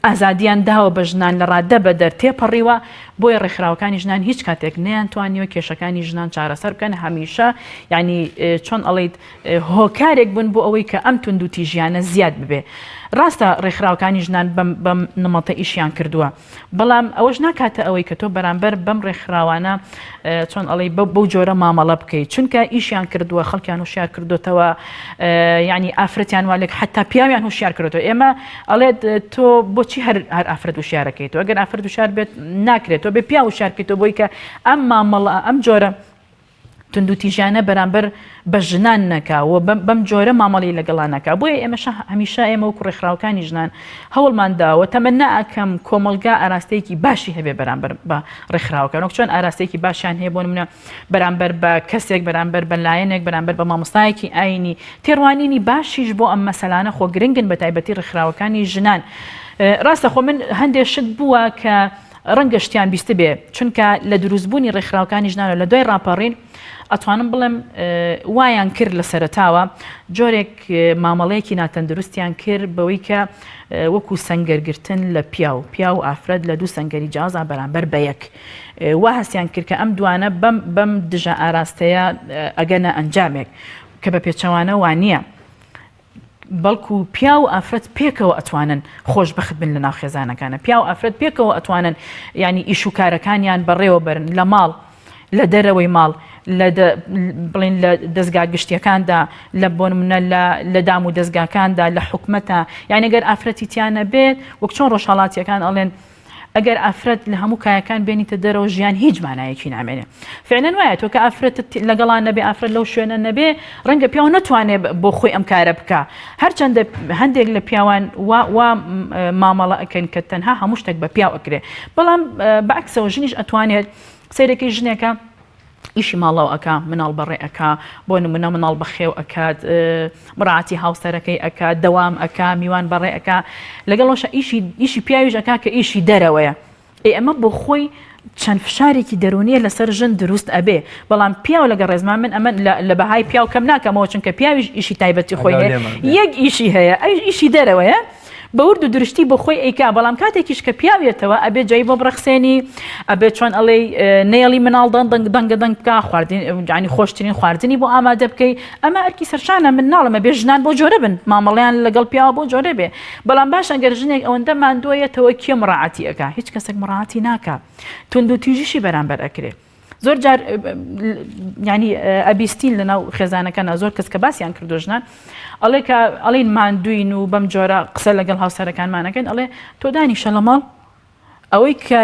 B: ئازادیان داوە بە ژنان لە ڕادە بەدەر تێپەڕیوە بۆیە ڕێکخراوەکانی ژنان هیچ کاتێک نەیانتوانیوە کێشەکانی ژنان چارەسەر بکەن هەمیشە یعنی چۆن ئەڵیت هۆکارێک بوون بۆ ئەوەی کە ئەم توندوتیژیانە زیاد ببێ. ڕاستە ڕێکخراوەکانی ژنان بەم بەم نمەتە ئیشیان کردووە، بەڵام ئەوەش ناکاتە ئەوەی کە تۆ بەرامبەر بەم ڕێکخراوانە چۆن ئەڵێی بەو جۆرە مامەڵە بکەیت، چونکە ئیشیان کردووە، خەڵکیان هۆشیار کردۆتەوە، یعنی ئافرەتیان وا لێک حەتا پیاویان هۆشیار کردۆتەوە. ئێمە ئەڵێت تۆ بۆچی هەر هەر ئافرەت هۆشیارەکەیتەوە، ئەگەر ئافرەت هۆشیار بێت ناکرێت تۆ بێ پیاو هۆشیار بکەیتەوە بۆی کە ئەم مامەڵە ئەم جۆرە توندوتیژیانە بەرامبەر بە ژنان نەکا و بەم جۆرە مامەڵەی لەگەڵا نەکا بۆیە ئێمەش هەمیشە ئێمە وەکو ڕێکخراوەکانی ژنان هەوڵمان داوە تەمەنا ئەکەم کۆمەڵگا ئاراستەیەکی باشی هەبێ بەرامبەر بە ڕێکخراوەکان وەک چۆن ئاراستەیەکی باشیان هەیە بۆ نمونە بەرامبەر بە کەسێک بەرامبەر بە لایەنێک بەرامبەر بە مامۆستایەکی ئاینی تێڕوانینی باشیش بۆ ئەم مەسەلانە خۆ گرنگن بە تایبەتی ڕێکخراوەکانی ژنان ڕاستە خۆ من هەندێک شت بووە کە. ڕەنگە شتیان بیستبێ چونکە لە دروستبوونی ڕێکخراوەکانی ژنانەوە لە دوای ڕاپەڕین ئەتوانم بڵێم وایان کرد لە سەرەتاوە جۆرێک مامەڵەیەکی ناتەندروستیان کرد بەوەی کە وەکو سەنگەرگرتن لە پیاو پیاو و ئافرەت لە دوو سەنگەری جیاوازا بەرامبەر بە یەک وا هەستیان کرد کە ئەم دوانە بەم بەم دژە ئاراستەیە ئەگەنە ئەنجامێک کە بە پێچەوانە وانییە. بەڵکو پیاو و ئافرەت پێکەوە ئەتوانن خۆشبەخت بن لەناو خێزانەکانە پیاو ئافرەت پێکەوە ئەتوانن ینی ئیش و کارەکانیان بەڕێوە بەرن لە ماڵ لە دەرەوەی ماڵ لە بڵین لە دەستگا گشتیەکاندا لە بۆن منە لە دام و دەستگاکاندا لە حکومەتە یعنی گەر ئافرەتی تیانە بێت وەک چۆن ڕۆژهڵاتیەکان ئەڵێن ئەگەر ئافرەت لە هەموو کایەکان بێنیتە دەرەوە ژیان هیچ مانایەکی نامێنێ فعلەن وایە تۆ کە ئافرەتت لەگەڵا نەبێ ئافرەت لەو شوێنە نەبێ ڕەنگە پیاو نەتوانێ بۆ خۆی ئەم کارە بکا هەرچەندە هەندێک لە پیاوان وا وا مامەڵە ئەکەن کە تەنها هەموو شتێک بە پیاو ئەکرێ بەڵام بەعکسەوە ژنیش ئەتوانێت سەیرەکەی ژنێکە ئیشی ماڵەوە ئەکا مناڵ بەڕێ ئەکا بۆ نمونە مناڵ بەخێو ئەکات مراعاتی هاوسەرەکەی ئەکا دەوام ئەکا میوان بەڕێ ئەکا لەگەڵەوەشە ئیشی ئیشی پیاویش ئەکا کە ئیشی دەرەوەیە ئێ ئەمە بۆ خۆی چەند فشارێکی دەرونیە لەسەر ژن دروست ئەبێ بەڵام پیاو لەگە ڕێزمان من ئەمە لە بەهای پیاو کەم ناکەمەوە چونکە پیاویش ئیشی تایبەتی خۆی هەیە یەک ئیشی هەیە ئەویش ئیشی دەرەوەیە بە ورد و درشتی بۆ خۆی ئەیکا بەڵام کاتێکیش کە پیاو یەتەوە ئەبێ جێی بۆ بڕەخسێنی ئەبێ چۆن ئەڵێی نەیەڵی مناڵ دەنگ دەنگ دەنگە دەنگ بکا خواردن یانی خۆشترین خواردنی بۆ ئامادە بکەی ئەمە ئەرکی سەرشانە من ناڵێم ئەبێ ژنان بۆ جۆرە بن مامەڵەیان لەگەڵ پیاوە بۆ جۆرە بێ بەڵام باش ئەگەر ژنێک ئەوەندە ماندووە یەتەوە کێ مڕاعەتی ئەکا هیچ کەسێک مڕاعەتی ناکا توندوتیژیشی بەرامبەر ئەکرێ زۆر جار ینی ئەبیستین لەناو خێزانەکەنا زۆر کەس کە باسییان کردو ژنان ئەڵێ کە ئەڵین ماندوین و بەم جۆرە قسە لەگەڵ هاوسەرەکانمانەکەن ئەڵێ تۆ دانیشە لە ماڵ ئەوەی کە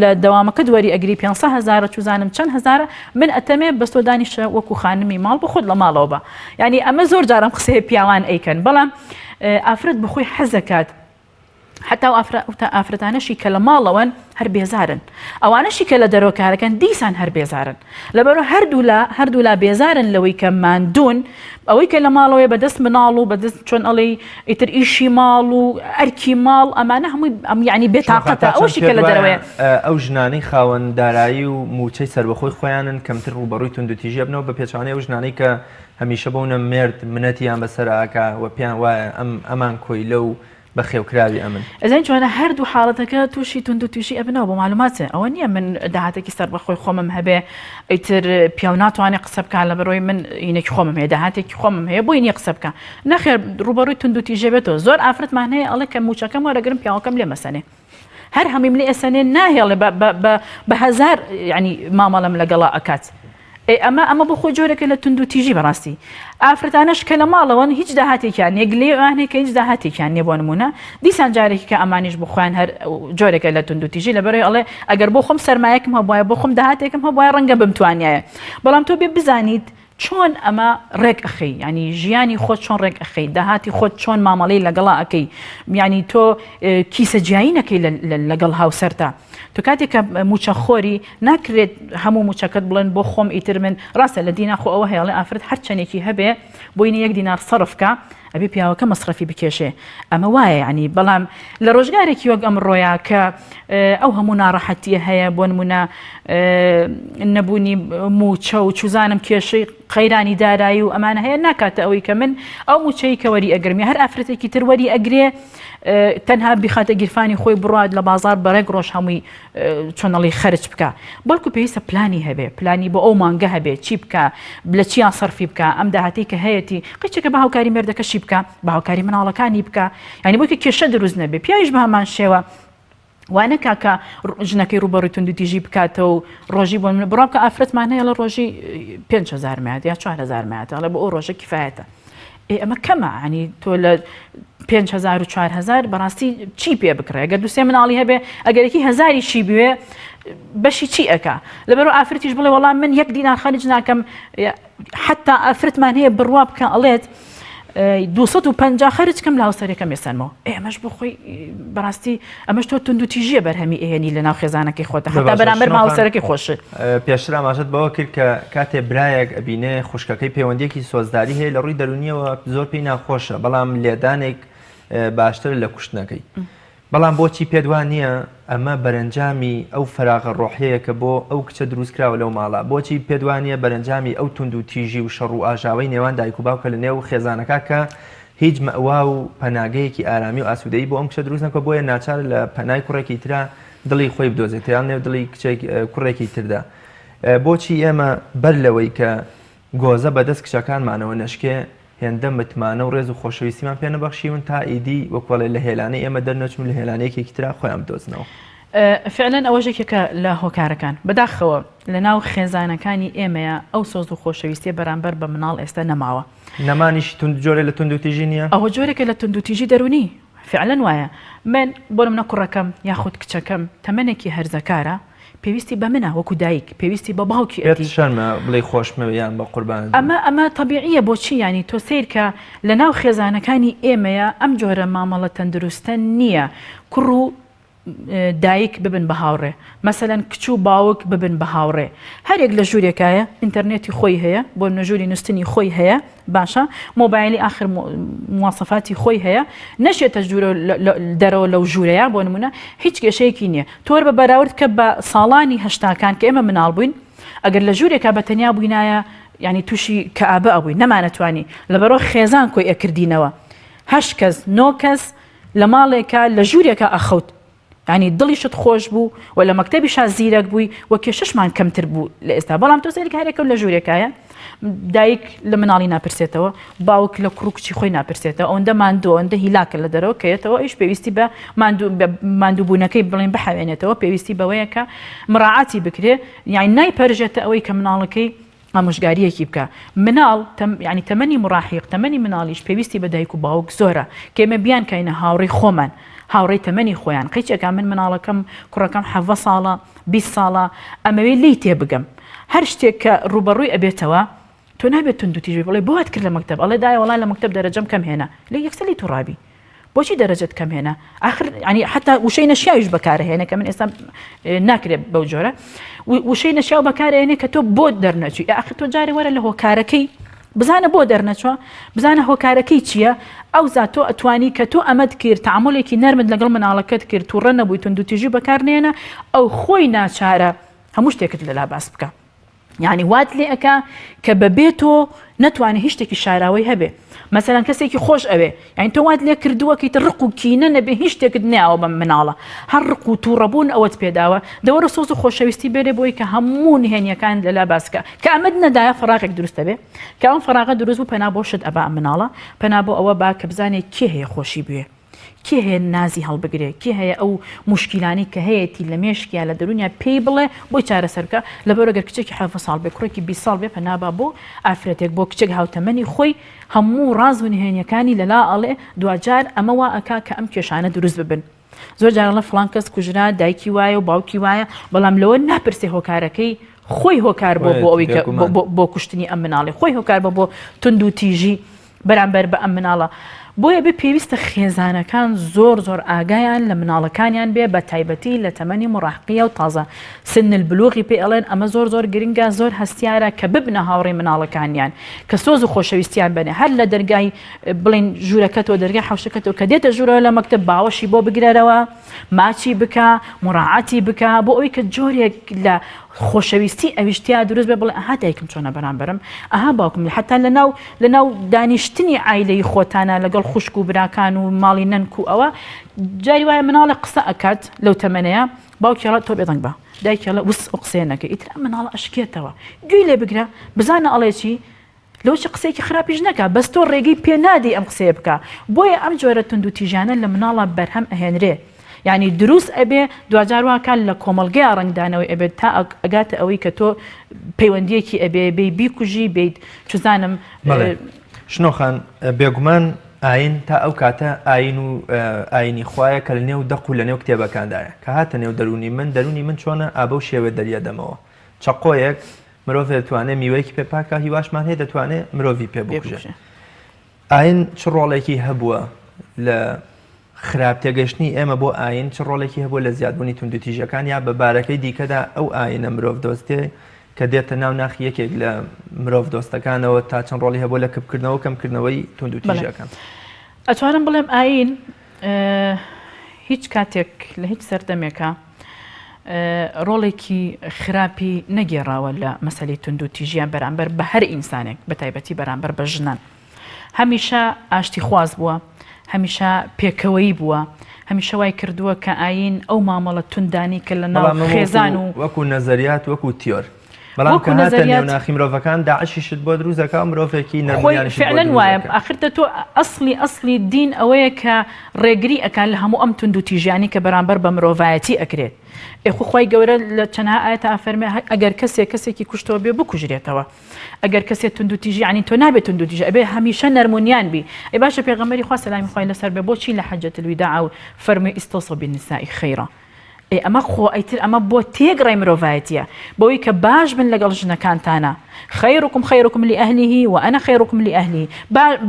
B: لە دەوامەکە دووەری ئەگری 500 هزارە چزانم چەند هزارە من ئەتەمێ بەس تۆ دانیشە وەکو خانمی ماڵ بۆ خۆت لە ماڵەوە بە ینی ئەمە زۆر جارم قسەیە پیاوان ئەیکەن بەڵام ئافرەت بخۆی حەزەکات حەتا ئەو ئافرەتانەشی کە لە ماڵەوەن هەر بێزارن ئەوانەشی کە لە دەرەوە کارەکەن دیسان هەر بێزارن لەبەرو هەردوولا هەردوولا بێزارن لەوەی کە ماندوون ئەوەی کە لە ماڵەوەی بەدەست مناڵ و بەدەست چۆن ئەڵێی ئیتر ئیشی ماڵ و ئەرکی ماڵ ئەمانە هەمووی ئەم یعنی بێتاقەتە ئەوەشی کە لە دەرەوەیە
A: ئەو ژنانەی خاوەن دارایی و مووچەی سەربەخۆی خۆیانن کەمتر ڕووبەڕووی توندوتیژی ئەبنەوە بە پێچەوانەی ئەو ژنانەی کە هەمیشە بەونە مێرد منەتیان بەسەرا ئەکا و پێیان وایە ئەم ئەمان کۆیلە و بەخێوکراوی ئەمن.
B: ئەزانی چۆنە هەردوو حاڵەتەکە تووشی توندوتیژی ئەبنەوە بۆ معلوماتێ ئەوە نییە من داهاتێکی سەربەخۆی خۆمم هەبێ ئیتر پیاو ناتوانێ قسە بکا لەبەرەوەی من ئینێکی خۆمم هەیە داهاتێکی خۆمم هەیە بۆی نییە قسە بکا نەخێر ڕووبەڕووی توندوتیژی بێتەوە زۆر ئافرەتمان هەیە ئەڵێ کە مووچەکەم وەرەگرم پیاوەکەم لێ مەسەنێ هەر هەموویم لێ ئەسەنێ ناهێڵێ بە هەزار ینی مامەڵەم لەگەڵا ئەکات ئەی ئەمە ئەمە بۆ خۆی جۆرێکە لە توندوتیژی بەڕاستی ئافرەتانەش کە لە ماڵەوەن هیچ داهاتێکیان نیە گلەیی ئەوان هەیە کە هیچ داهاتێکیان نیە بۆ نمونە دیسان جارێکی کە ئەمانیش بۆ خۆیان هەر جۆرێکە لە توندوتیژی لەبەرەوەی ئەڵێ ئەگەر بۆ خۆم سەرمایەکم هەبوایە بۆ خۆم داهاتێکم هەبوایە ڕەنگە بمتوانیایە بەڵام تۆ بێ بزانیت چۆن ئەمە ڕێک ئەخەی یانی ژیانی خۆت چۆن ڕێک ئەخەی داهاتی خۆت چۆن مامەڵەی لەگەڵا ئەکەی یانی تۆ کیسە جیایی نەکەی لەگەڵ هاوسەرتا تۆ کاتێک کە موچە خۆری ناکرێت هەموو موچەکەت بڵێن بۆ خۆم ئیتر من ڕاستە لە دینا خۆ ئەوە هەیەڵێ ئافرەت هەر چەندێکی هەبێ بۆی نیە یەک دینار سەرف کا ئەبێ پیاوەکە مەسرەفی بکێشێ ئەمە وایە یعنی بەڵام لە ڕۆژگارێکی وەک ئەمڕۆیا کە ئەو هەموو ناڕەحەتیە هەیە بۆ نمونە نەبوونی موچە و چوزانم کێشەی قەیرانی دارایی و ئەمانە هەیە ناکاتە ئەوەی کە من ئەو موچەی کە وەری ئەگرم یا هەر ئافرەتێکی تر وەری ئەگرێ تەنها بیخاتە گیرفانی خۆی بڕات لە بازار بەڕێک ڕۆژ هەمووی چۆنەڵی خەرج بکە بەڵکو پێویستە پلانی هەبێ پلانی بۆ ئەو مانگە هەبێ چی بکە لە چیان سەرفی بکە ئەم داهاتی کە هەیەتی قیچەکە بە هاوکاری مێردەکەشی بکە بە هاوکاری مناڵەکانی بکە یعنی بۆی کە کێشە دروست نەبێ پیاویش بە هەمان شێوە وا نەکا کە ژنەکەی ڕووبەڕووی توندوتیژی بکاتەوە و ڕۆژی بۆ من بڕوا بکە ئافرەتمان هەیە لە ڕۆژی 5000 میات یا 4000 میات ئەڵێ بۆ ئەو ڕۆژە کفایەتە ئێ ئەمە کەمە ینی تۆ لە 5000 و 4000 بەڕاستی چی پێ بکڕێ گەر دوسێ مناڵی هەبێ ئەگەرێکی هەزاری چی بوێ بەشی چی ئەکا لەبەرو ئافرەتیش بڵێ وەڵام من یەک دینار خەرج ناکەم حتا ئافرەتمان هەیە بڕوا بکە ئەڵێت 250 خەرج کەم لە هاوسەرەکەم ێسەنمەوە ئێمەش بۆ خۆی بەڕاستی ئەمەش تۆ توندوتیژیە بەرهەمی ئێنی لە ناو خێزانەکەی خۆتە هەتا بەرامبەر هاوسەرەکەی خۆشت.
A: پێشتر ئاماژەت بەوە کرد کە کاتێ برایەک ئەبینێ خوشکەکەی پەیوەندیەکی سۆزداری هەیە لە ڕووی دەرونیەوە زۆر پێی ناخۆشە بەڵام لێدانێک باشترە لە کوشتنەکەی. بەڵام بۆچی پێت وا نییە ئەمە بەرەنجامی ئەو فەراغە ڕۆحیەیە کە بۆ ئەو کچە دروست کراوە لەو ماڵە؟ بۆچی پێت وا نییە بەرەنجامی ئەو توندوتیژی و شەڕ و ئاژاوەی نێوان دایک و باوکە لە نێو خێزانەکە کە هیچ مەئوا و پەناگەیەکی ئارامی و ئاسوودەیی بۆ ئەم کچە دروست نەکوە بۆیە ناچارە لە پەنای کوڕێکی ترا دڵی خۆی بدۆزێتەوە یان نێو دڵی کچێک کوڕێکی تردا؟ بۆچی ئێمە بەر لەوەی کە گۆزە بەدەست کچەکانمانەوە نەشکێ هێندە متمانە و ڕێز و خۆشەویستیمان پێ نەبەخشیون تا ئیدی وەک وەڵێ لە هێلانەی ئێمە دەرنەچن و لە هێلانەی یەکێکی ترا خۆیان بدۆزنەوە.
B: فعلەن ئەوەش یەکێکە لە هۆکارەکان. بەداخەوە لەناو خێزانەکانی ئێمەیا ئەو سۆز و خۆشەویستیە بەرامبەر بە مناڵ ئێستا نەماوە.
A: نەمانیشی توند جۆرێ لە توندوتیژی نیە؟
B: ئەوە جۆرێکە لە توندوتیژی دەرونی. فعلەن وایە. من بۆ نمونە کوڕەکەم یاخود کچەکەم تەمەنێکی هەرزەکارە پێویستی بە منە وەکو دایک پێویستی بە باوکی
A: پێت شەرمە بڵێی خۆشمەوێ یان بە قوربانت بم؟
B: ئەمە ئەمە تەبیعیە بۆچی یانی تۆ سەیرکە لەناو خێزانەکانی ئێمەیە ئەم جۆرە مامەڵە تەندروستە نییە کوڕ و دایک ببن بە هاوڕێ مەسەلەن کچ و باوک ببن بە هاوڕێ هەرێک لە ژوورێکایە ئینتەرنێتی خۆی هەیە بۆ نمونە ژووری نووستنی خۆی هەیە باشە مۆبایلی ئاخر مواسەفاتی خۆی هەیە نەشێتە ژوورە دەرەوە لەو ژوورەیە بۆ نمونە هیچ کێشەیەکی نییە تۆر بە بەراورد کە بە ساڵانی هەشتاکان کە ئێمە مناڵ بووین ئەگەر لە ژوورێکا بە تەنیا بووینایە ینی تووشی کەئابە ئەبووین نەمانەتوانی لەبەرەوە خێزان کۆی ئەکردینەوە هەشت کەس نۆ کەس لە ماڵێکا لە ژوورێکا ئەخەوت یانی دڵیشت خۆش بوو و لە مەکتەبیشا زیرەک بووی و کێشەشمان کەمتر بوو لە ئێستا بەڵام تۆ سەیرکە هەرێکە لە ژوورێکایە دایک لە مناڵی ناپرسێتەوە باوک لە کوڕ و کچی خۆی ناپرسێتەوە ئەوەندە ماندوو ئەوەندە هیلاکە لە دەرەوە کەێتەوە ئیش پێویستی بە ماندووبوونەکەی بڵێن بحەوێنێتەوە پێویستی بەوەیە کە مراعاتی بکرێ یانی نایپەرژێتە ئەوەی کە مناڵەکەی ئامۆژگاریەکی بکە مناڵ تەم یانی تەمەنی مراهیق تەمەنی مناڵیش پێویستی بە دایک و باوک زۆرە کە ئێمە بیانکەینە هاوڕێی خۆمان هاوڕێی تەمەنی خۆیان قەیچێکا من مناڵەکەم کوڕەکەم حەڤە ساڵە 20 ساڵە ئەمەوێ لێی تێبگەم هەر شتێک کە ڕووبەڕووی ئەبێتەوە تۆ نابێت توندوتیژ بی بڵێ بۆ وات کرد لە مەکتەب ئەڵێ دایە وەڵا لە مەکتەب دەرەجەم کەم هێنا لێ یەکسەر لێی توڕابی بۆچی دەرەجەت کەم هێنا ئاخر ینی حتا وشەی نەشیاویش بەکارهێنێ کە من ئێستا ناکرێت بەو جۆرە وشەی نەشیاو بەکارێنێ کە تۆ بۆ دەرنەچوی ئاخر تۆ جارێ وەرە لە هۆکارەکەی بزانە بۆ دەرنەچوە بزانە هۆکارەکەی چییە ئەو زات تۆ ئەتوانی کە تۆ ئەمەت کرد تعاملێکی نەرمت لەگەڵ مناڵەکەت کرد تووڕە نەبووی توندوتیژی بەکارنێنە ئەو خۆی ناچارە هەموو شتێکت لەلا باس بکە. یانی وات لێ ئەکا کە بە بێ تۆ نەتوانێ هیچ شتێکی شاراوەی هەبێ مەسەلەن کەسێکی خۆش ئەوێ یانی تۆ وات لێ کردووە کە ئیتر ڕق و کینە نەبێ هیچ شتێکت نەیاوە بەم مناڵە هەر ڕق و تووڕەبوون ئەوەت پێداوە دەوەرە سۆز و خۆشەویستی بێرێ بۆی کە هەموو نهێنیەکان لەلا باس کە کە ئەمەت نەدایە فەراغێک دروست دەبێ کە ئەم فەراغە دروست بوو پەنا بۆ شت ئەبا ئەم مناڵە پەنا بۆ ئەوە با کە بزانێ کێ هەیە خۆشی بوێ کێ هەیە نازی هەڵبگرێ، کێ هەیە ئەو موشکیلانەی کە هەیەتی لە مێشکیا لە دەروونیا پێی بڵێ بۆی چارەسەر بکا، لەبەر ئەگەر کچێکی 17 ساڵ بێ کوڕێکی 20 ساڵ بێ پەنا با بۆ ئافرەتێک بۆ کچێک هاوتەمەنی خۆی هەموو ڕاز و نهێنیەکانی لەلا ئەڵێ دواجار ئەمە وا ئەکا کە ئەم کێشانە دروست ببن. زۆر جار ئەڵێ فڵان کەس کوژرا دایکی وایە و باوکی وایە بەڵام لەوە ناپرسێ هۆکارەکەی خۆی هۆکار بۆ بۆ ئەوەی کە بۆ کوشتنی ئەم مناڵی خۆی هۆکار بە بۆ توندوتیژی بەرامبەر بە ئەم مناڵە. بۆیە بێ پێویستە خێزانەکان زۆر زۆر ئاگایان لە مناڵەکانیان بێ بە تایبەتی لە تەمەنی مراهقیە و تازە سن البلوغی پێ ئەڵێن ئەمە زۆر زۆر گرنگە زۆر هەستیارە کە ببنە هاوڕێی مناڵەکانیان کە سۆز و خۆشەویستیان بەنێ هەر لە دەرگای بڵین ژوورەکەتەوە دەرگای حەوشەکەتەوە کە دێتە ژوورەوە لە مەکتەب باوەشی بۆ بگرەرەوە ماچی بکە مراعاتی بکە بۆ ئەوی کە جۆرێک لە خۆشەویستی ئەویش تیا دروست بێ بڵێ ئەها دایکم چۆنە بەرامبەرم ئەها باوکم حتا لە ناو لە ناو دانیشتنی عایلەی خۆتانە لەگەڵ خوشک و براکان و ماڵی نەنک و ئەوە جاری وایە مناڵە قسە ئەکات لەو تەمەنەیە باوکی ئەڵێ تۆ بێدەنگ بە دایکی ئەڵێ وس ئەو قسەیە نەکەی ئیتر ئەم مناڵە ئەشکێتەوە گوێی لێ بگرە بزانە ئەڵێ چی لەوەچی قسەیەکی خراپیش نەکا بەس تۆ ڕێگەی پێ نادەی ئەم قسەیە بکا بۆیە ئەم جۆرە توندوتیژیانە لە مناڵا بەرهەم ئەهێنرێ یانی دروست ئەبێ دواجار واکا لە کۆمەڵگەیا ڕەنگدانەوەی ئەبێت تا ئەگاتە ئەوەی کە تۆ پەیوەندیەکی ئەبێ بێی بیکوژی بیت چزانم
A: بەڵێ شنۆ خان بێگومان ئاین تا ئەو کاتە ئاین و ئاینی خوایە کە لە نێو دەق و لە نێو کتێبەکاندایە کە هاتە نێو دەروونی من دەروونی من چۆنە ئابەو شێوە دەریەدەمەوە چەقۆیەک مرۆڤ دەتوانێت میوەیەکی پێ پاک کا، هیواشمان هەیە دەتوانێت مرۆڤی پێ بکوژێت. ئاین چ ڕۆڵێکی هەبووە لە خراپ تێگەشتنی ئێمە بۆ ئاین چ ڕۆڵێکی هەبووە لە زیادبوونی توندوتیژەکان یا بە بارەکەی دیکەدا ئەو ئاینە مرۆڤ دۆستێ کە دێتە ناو ناخی یەکێک لە مرۆڤ دۆستەکانەوە تا چەند ڕۆڵی هەبووە لە کپکردنەوە کەمکردنەوەی توندوتیژەکان؟
B: ئەتوانم بڵێم ئاین. هیچ کاتێک لە هیچ سەردەمێکا ڕۆڵێکی خراپی نەگێڕاوە لە مەسەلەی توندوتیژیان بەرامبەر بە هەر ئینسانێک بە تایبەتی بەرامبەر بە ژنان. هەمیشە ئاشتیخواز بووە، هەمیشە پێکەوەیی بووە، هەمیشە وای کردووە کە ئایین ئەو مامەڵە توندانەی کە لە ناو
A: بەڵام ئەمە
B: خێزان و
A: وەکو وەکو نەزەریات وەکو تیۆر بەڵام
B: وەکو
A: کە هاتە
B: نەزەریات
A: نێو ناخی مرۆڤەکان داعشیشت بۆ دروست دەکا و مرۆڤێکی
B: خۆی
A: نەرمونیانیشت بۆ
B: فعلەن
A: دروست
B: وایە
A: دەکا.
B: ئاخر دە تۆ ئەسڵی ئەسڵی دین ئەوەیە کە ڕێگری ئەکا لە هەموو ئەم توندوتیژیانەی کە بەرامبەر بە مرۆڤایەتی ئەکرێت ئێ خۆ خوای گەورە لە چەنەها ئایەتا ئەفەرمێ ئەگەر کەسێک کەسێکی کوشتەوە بێ بکوژرێتەوە ئەگەر کەسێ توندوتیژی یانی تۆ نابێ توندوتیژ ئەبێ هەمیشە نەرمونیان بی ئەی باشە پێغەمبەری خوا سەلامی خوای لەسەر بێ بۆچی لە حجة الوداع و فەرمووی استوصوا بالنساء خیرا ئێ ئەمە خۆ ئەیتر ئەمە بۆ تێگڕای مرۆڤایەتیە بەوەی کە باش بن لەگەڵ ژنەکانتانە خیرکم خیرکم لأهله وأنا خیرکم لأهلی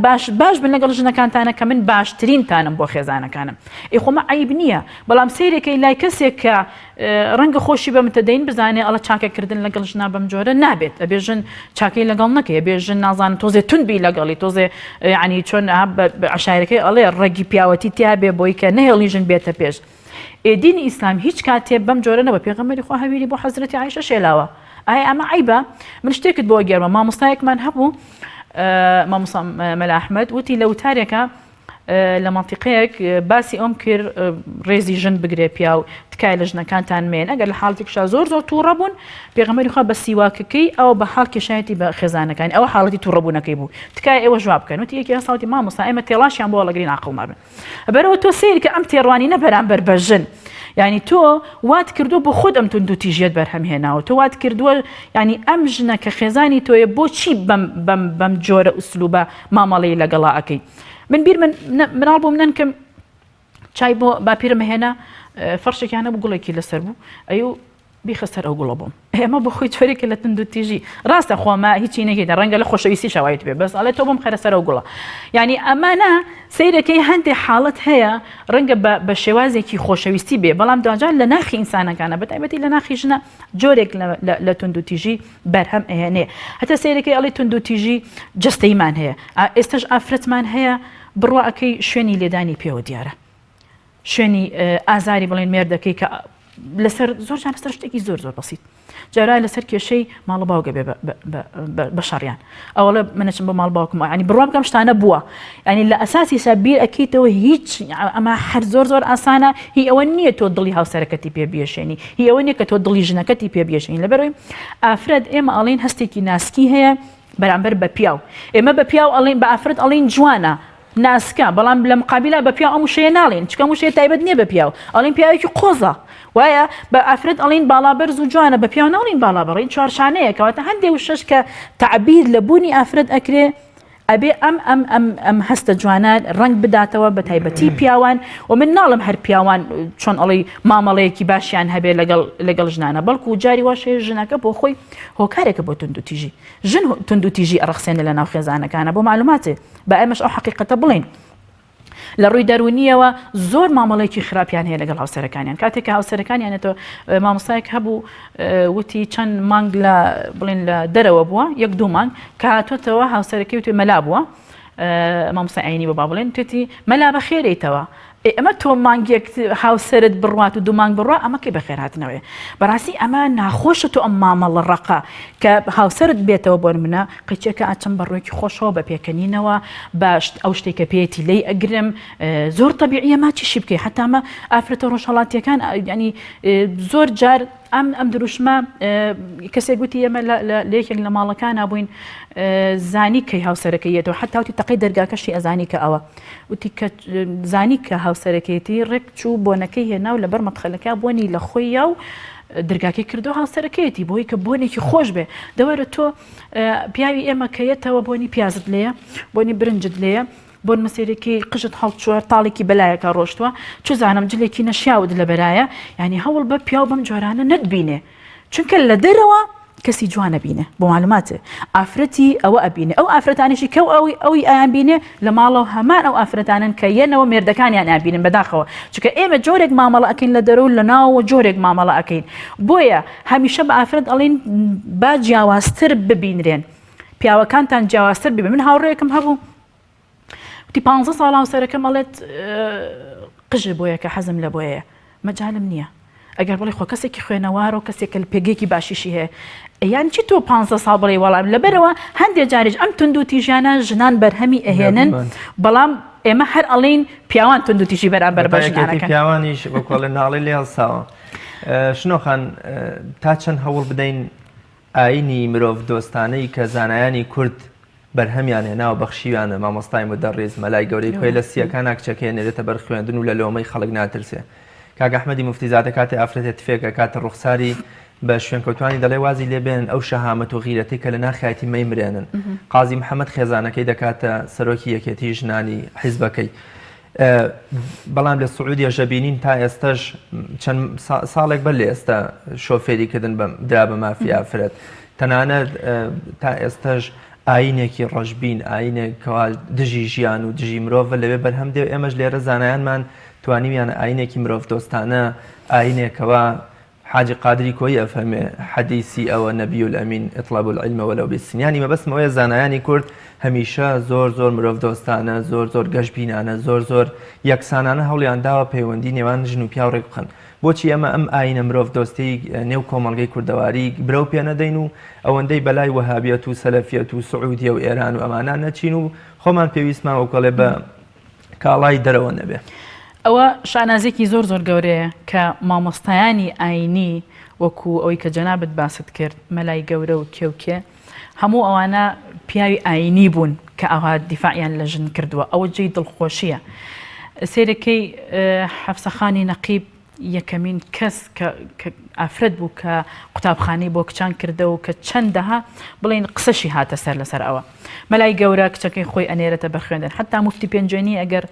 B: باش باش بن لەگەڵ ژنەکانتانە کە من باشترینتانم بۆ خێزانەکانم ئێ خۆمە عیب نییە بەڵام سەیرەکەی لای کەسێک کە ڕەنگە خۆشی بە متەدەین بزانێ ئەڵە چاکە کردن لەگەڵ ژنا بەم جۆرە نابێت ئەبێ ژن چاکەی لەگەڵ نەکەی ئەبێ ژن نازانم تۆزێ توند بی لەگەڵی تۆزێ یعنی چۆن عەشایرەکەی ئەڵێ ڕەگی پیاوەتی تیا بێ بۆی کە نەهێڵی ژن بێتە پێش ئێ دینی ئیسلام هیچ کاتێ بەم جۆرە نەبە پێغەمبەری خوا هەویری بۆ حەزرەتی عایشە شێلاوە ئایا ئەمە عەیبە من شتێکت بۆ گێرمە مامۆستایەکمان هەبوو مامۆستا مەلا ئەحمەد وتی لە وتارێکە لە مەنتیقەیەک باسی ئەوم کرد ڕێزی ژن بگرێ پیاو تکایە لە ژنەکانتان مێن ئەگەر لە حاڵەتێکشا زۆر زۆر تووڕە بوون پێغەمبەری خوا بە سیواکەکەی ئەو بە حاڵ کێشایەتی بە خێزانەکانی ئەوە حاڵەتی تووڕەبوونەکەی بوو تکایە ئێوە جواب بکەن وتی یەکی هەساوتی مامۆستا ئێمە تێڵاشیان بۆ هەڵەگرین عاقڵ نابن بەرەوە تۆ سەیر کە ئەم تێڕوانینە بەرامبەر بە ژن یعنی تۆ وات کردووە بۆ خۆت ئەم توندوتیژیەت بەرهەم هێناوە تۆ وات کردووە یعنی ئەم ژنە کە خێزانی تۆیە بۆچی بەم بەم بەم جۆرە ئوسلوبە مامەڵەی لەگەڵا ئەکەی من بیر من مناڵ بووم نەنکم چای بۆ باپیرم هێنا فەرشێکیان هەبوو گوڵێکی لەسەر بوو ئەیو بیخە سەر ئەو گوڵە بۆم ئێمە بۆ خۆی جۆرێکە لە توندوتیژی ڕاستە خۆمە هیچی نەگەیتە ڕەنگە لە خۆشەویستی شەوایت بێ بەس ئەڵێ تۆ بۆم خەرە سەر ئەو گوڵە یعنی ئەمانە سەیرەکەی هەندێک حاڵەت هەیە ڕەنگە بە شێوازێکی خۆشەویستی بێ بەڵام دواجار لە ناخی ئینسانەکانە بە تایبەتی لە ناخی ژنە جۆرێک لە توندوتیژی بەرهەم ئەهێنێ هەتا سەیرەکەی ئەڵێ توندوتیژی جەستەیمان هەیە ئێستش ئافرەتمان هەیە بڕوا ئەکەی شوێنی لێدانی پێوە دیارە شوێنی ئازاری بڵێن مێردەکەی کە لەسەر زۆر جار لەسەر شتێکی زۆر زۆر بەسیت جارا لەسەر کێشەی ماڵە باوگە بێ بە شەڕیان ئەوڵە منەچم بۆ ماڵ باوکم ینی بڕوا بکەم شتانە بووە ینی لە ئەساسی سا بیر ئەکەیتەوە هیچ ئەمە هەر زۆر زۆر ئاسانە هی ئەوە نییە تۆ دڵی هاوسەرەکەتی پێ بیەشێنی هی ئەوە نییە کە تۆ دڵی ژنەکەتی پێ بیەشێنی لەبەرەوەی ئافرەت ئێمە ئەڵێن هەستێکی ناسکی هەیە بەرامبەر بە پیاو ئێمە بە پیاو ئەڵێن بە ئافرەت ئەڵێن جوانە ناسکە بەڵام لە مقابیلا بە پیاو ئەم وشەیە ناڵێن چکە وشەیە تایبەت نییە بە پیاو ئەڵێن پیاوێکی قۆزە وایە بە ئافرەت ئەڵێن باڵا بەرز و جوانە بە پیاو ناڵێن باڵا بەڕین چوارشانەیە کەواتە هەندێ وشەش کە تەعبیر لە بوونی ئافرەت ئەکرێ ئەبێ ئەم ئەم ئەم ئەم هەستە جوانە ڕەنگ بداتەوە بە تایبەتی پیاوان و من ناڵم هەر پیاوان چۆن ئەڵێی مامەڵەیەکی باشیان هەبێ لەگەڵ لەگەڵ ژنانە بەڵکو جاری واش هەیە ژنەکە بۆ خۆی هۆکارێکە بۆ توندوتیژی ژن توندوتیژی ئەڕەخسێنێ لە ناو خێزانەکانە بۆ معلوماتێ با ئێمەش ئەو حەقیقەتە بڵێین لە ڕووی دەروونیەوە زۆر مامەڵێکی خراپیان هەیە لەگەڵ هاوسەرەکانیان کاتێک کە هاوسەرەکانیانێتەوە مامۆستایەک هەبوو وتی چەند مانگ لە بڵێن لە دەرەوە بووە یەک دوو مانگ کە هاتۆتەوە هاوسەرەکەی وتی مەلا بووە مامۆستا ئاینی بۆ با بڵێن توێتی مەلا بەخێرێیتەوە ئێ ئەمە تۆ مانگێک هاوسەرت بڕوات و دوو مانگ بڕوا ئەمە کەی بەخێرهاتنەوەیە بەڕاستی ئەمە ناخۆشە تۆ ئەم مامەڵە ڕەقە کە هاوسەرت بێتەوە بۆ نمونە قیچێکە ئەچم بە ڕوویەکی خۆشەوە بە پێکەنینەوە بە ئەو شتێک کە پێیەتی لێی ئەگرم زۆر تەبیعیە ماچیشی بکەی حتا ئەمە ئافرەتە ڕۆژهەڵاتیەکان ینی زۆر جار ئەم ئەم دروشمە کەسێک گوتی ئێمە لە یەکێک لە ماڵەکانا بووین زانی کەی هاوسەرەکەی یەتەوە حتا وتی تەقەی دەرگاکەشی ئەزانی کە ئەوە وتی کە زانی کە هاوسەرەکەیەتی ڕێک چوو بۆنەکەی هێنا و لەبەر مەدخەلەکە بۆنی لە خۆی یا و درگاکەی کردو هاوسەرەکەیەتی بۆی کە بۆنێکی خۆش بێ دەوەرە تۆ پیاوی ئێمە کە یەتەوە بۆنی پیازت لێیە بۆنی برنجت لێیە بۆن مەسێرێکی قژت هەڵچووە تاڵێکی بەلایەکا ڕۆشتووە چزانم جلێکی نەشیاوت لەبەرایە یانی هەوڵ بە پیاو بەم جۆرانە نەتبینێ چونکە لە دەرەوە کەسی جوانە بینێ بۆ معلوماتێ ئافرەتی ئەوە ئەبینێ ئەو ئافرەتانیشی کەو ئەوی ئەوی ئایان بینێ لە ماڵەوە هەمان ئەو ئافرەتانن کە یەنەوە مێردەکانیان ئابینن بەداخەوە چونکە ئێمە جۆرێک مامەڵە ئەکەین لە دەرەوە لە ناوەوە جۆرێک مامەڵە ئەکەین بۆیە هەمیشە بە ئافرەت ئەڵین با جیاوازتر ببینرێن پیاوەکانتان جیاوازتر ببن من هاوڕێیەکم هەبوو وتی پ ساڵ هاوسەرەکەم ئەڵێت. قژ بۆیە کە حەزم لە بۆیەیە مەجالم نییە ئەگەر بڵێ خۆ کەسێکی خوێنەوارە و کەسێکە لە پێگەیەکی باشیشی هەیە یان چی تۆ پانزە ساڵ بڵێ وەڵام لەبەرەوە هەندێ جاریش ئەم توندوتیژیانە ژنان بەرهەمی ئەهێنن بەڵام ئێمە هەر ئەڵێین پیاوان توندوتیژی بەرامبەر بە ژنان ئەکەن.
A: پیاوانیش وەکۆڵێ ناڵی لێ هەڵساوە. شنۆ خان تا چەند هەوڵ بدەین ئاینی مرۆڤ دۆستانەی کە زانایانی کورد بەرهەمیان هێناوە بەخشیویانە مامۆستای مودەڕیس مەلای گەورەی کۆیلە سییەکانا کچەکەی ئەنێرێتە بەر خوێندن و لە لۆمەی خەڵک ناترسێ. کاک ئەحمەدی موفتیزادە کاتێ ئافرەتێ تفێک ئەکاتە ڕوخساری بە شوێنکەوتوانی دەڵێ وازی لێ بێنن ئەو شەهامەت و غیرەتەی کە لە ناخیایەتی مەیمرێنن. قازی محەمەد خێزانەکەی دەکاتە سەرۆکی یەکێتی ژنانی حیزبەکەی. بەڵام لە سعودیەش دەبینین تا ئێستەش چەند ساڵێک بەر لە ئێستا شۆفێری کردن بە درا بە مافی ئافرەت تەنانەت تا ئێستەش ئاینێکی ڕەشبین ئاینێک کەوا دژی ژیان و دژی مرۆڤە لەوێ بەرهەم دێ و ئێمەش لێرە زانایانمان توانیویانە ئاینێکی مرۆڤ دۆستانە ئاینێکەوە حاجی قادری کۆیی ئەفەرمێ، حەدیسی ئەوە نبی الامین اطلبوا العلم ولو بالصین یانی مەبەستم ئەوەیە زانایانی کورد هەمیشە زۆر زۆر مرۆڤ دۆستانە زۆر زۆر گەشبینانە زۆر زۆر یەکسانانە هەوڵیان داوە پەیوەندی نێوان ژن و پیاو ڕێک بخەن بۆچی ئێمە ئەم ئاینە مرۆڤ دۆستەی نێو کۆمەڵگەی کوردەواری برەو پێ نەدەین و ئەوەندەی بەلای وەهابیەت و سەلەفیەت و سعودیە و ئێران و ئەمانە نەچین و خۆمان پێویستمان وەکەڵێ بە کاڵای دەرەوە نەبێ.
B: ئەوە شانازیەکی زۆر زۆر گەورەیە کە مامۆستایانی ئاینی وەکو ئەوەی کە جەنابت باست کرد مەلای گەورە و کێ و کێ هەموو ئەوانە پیاوی ئاینی بوون کە ئاوا دیفاعیان لە ژن کردووە ئەوە جێی دڵخۆشیە سەیرەکەی حەفسەخانی نەقیب یەکەمین کەس کە کە ئافرەت بوو کە قوتابخانەی بۆ کچان کردەوە کە چەندەها بڵێین قسەشی هاتە سەر لەسەر ئەوە مەلای گەورە کچەکەی خۆی ئەنێرێتە بەر خوێندن حتا موفتی پێنجوێنی ئەگەر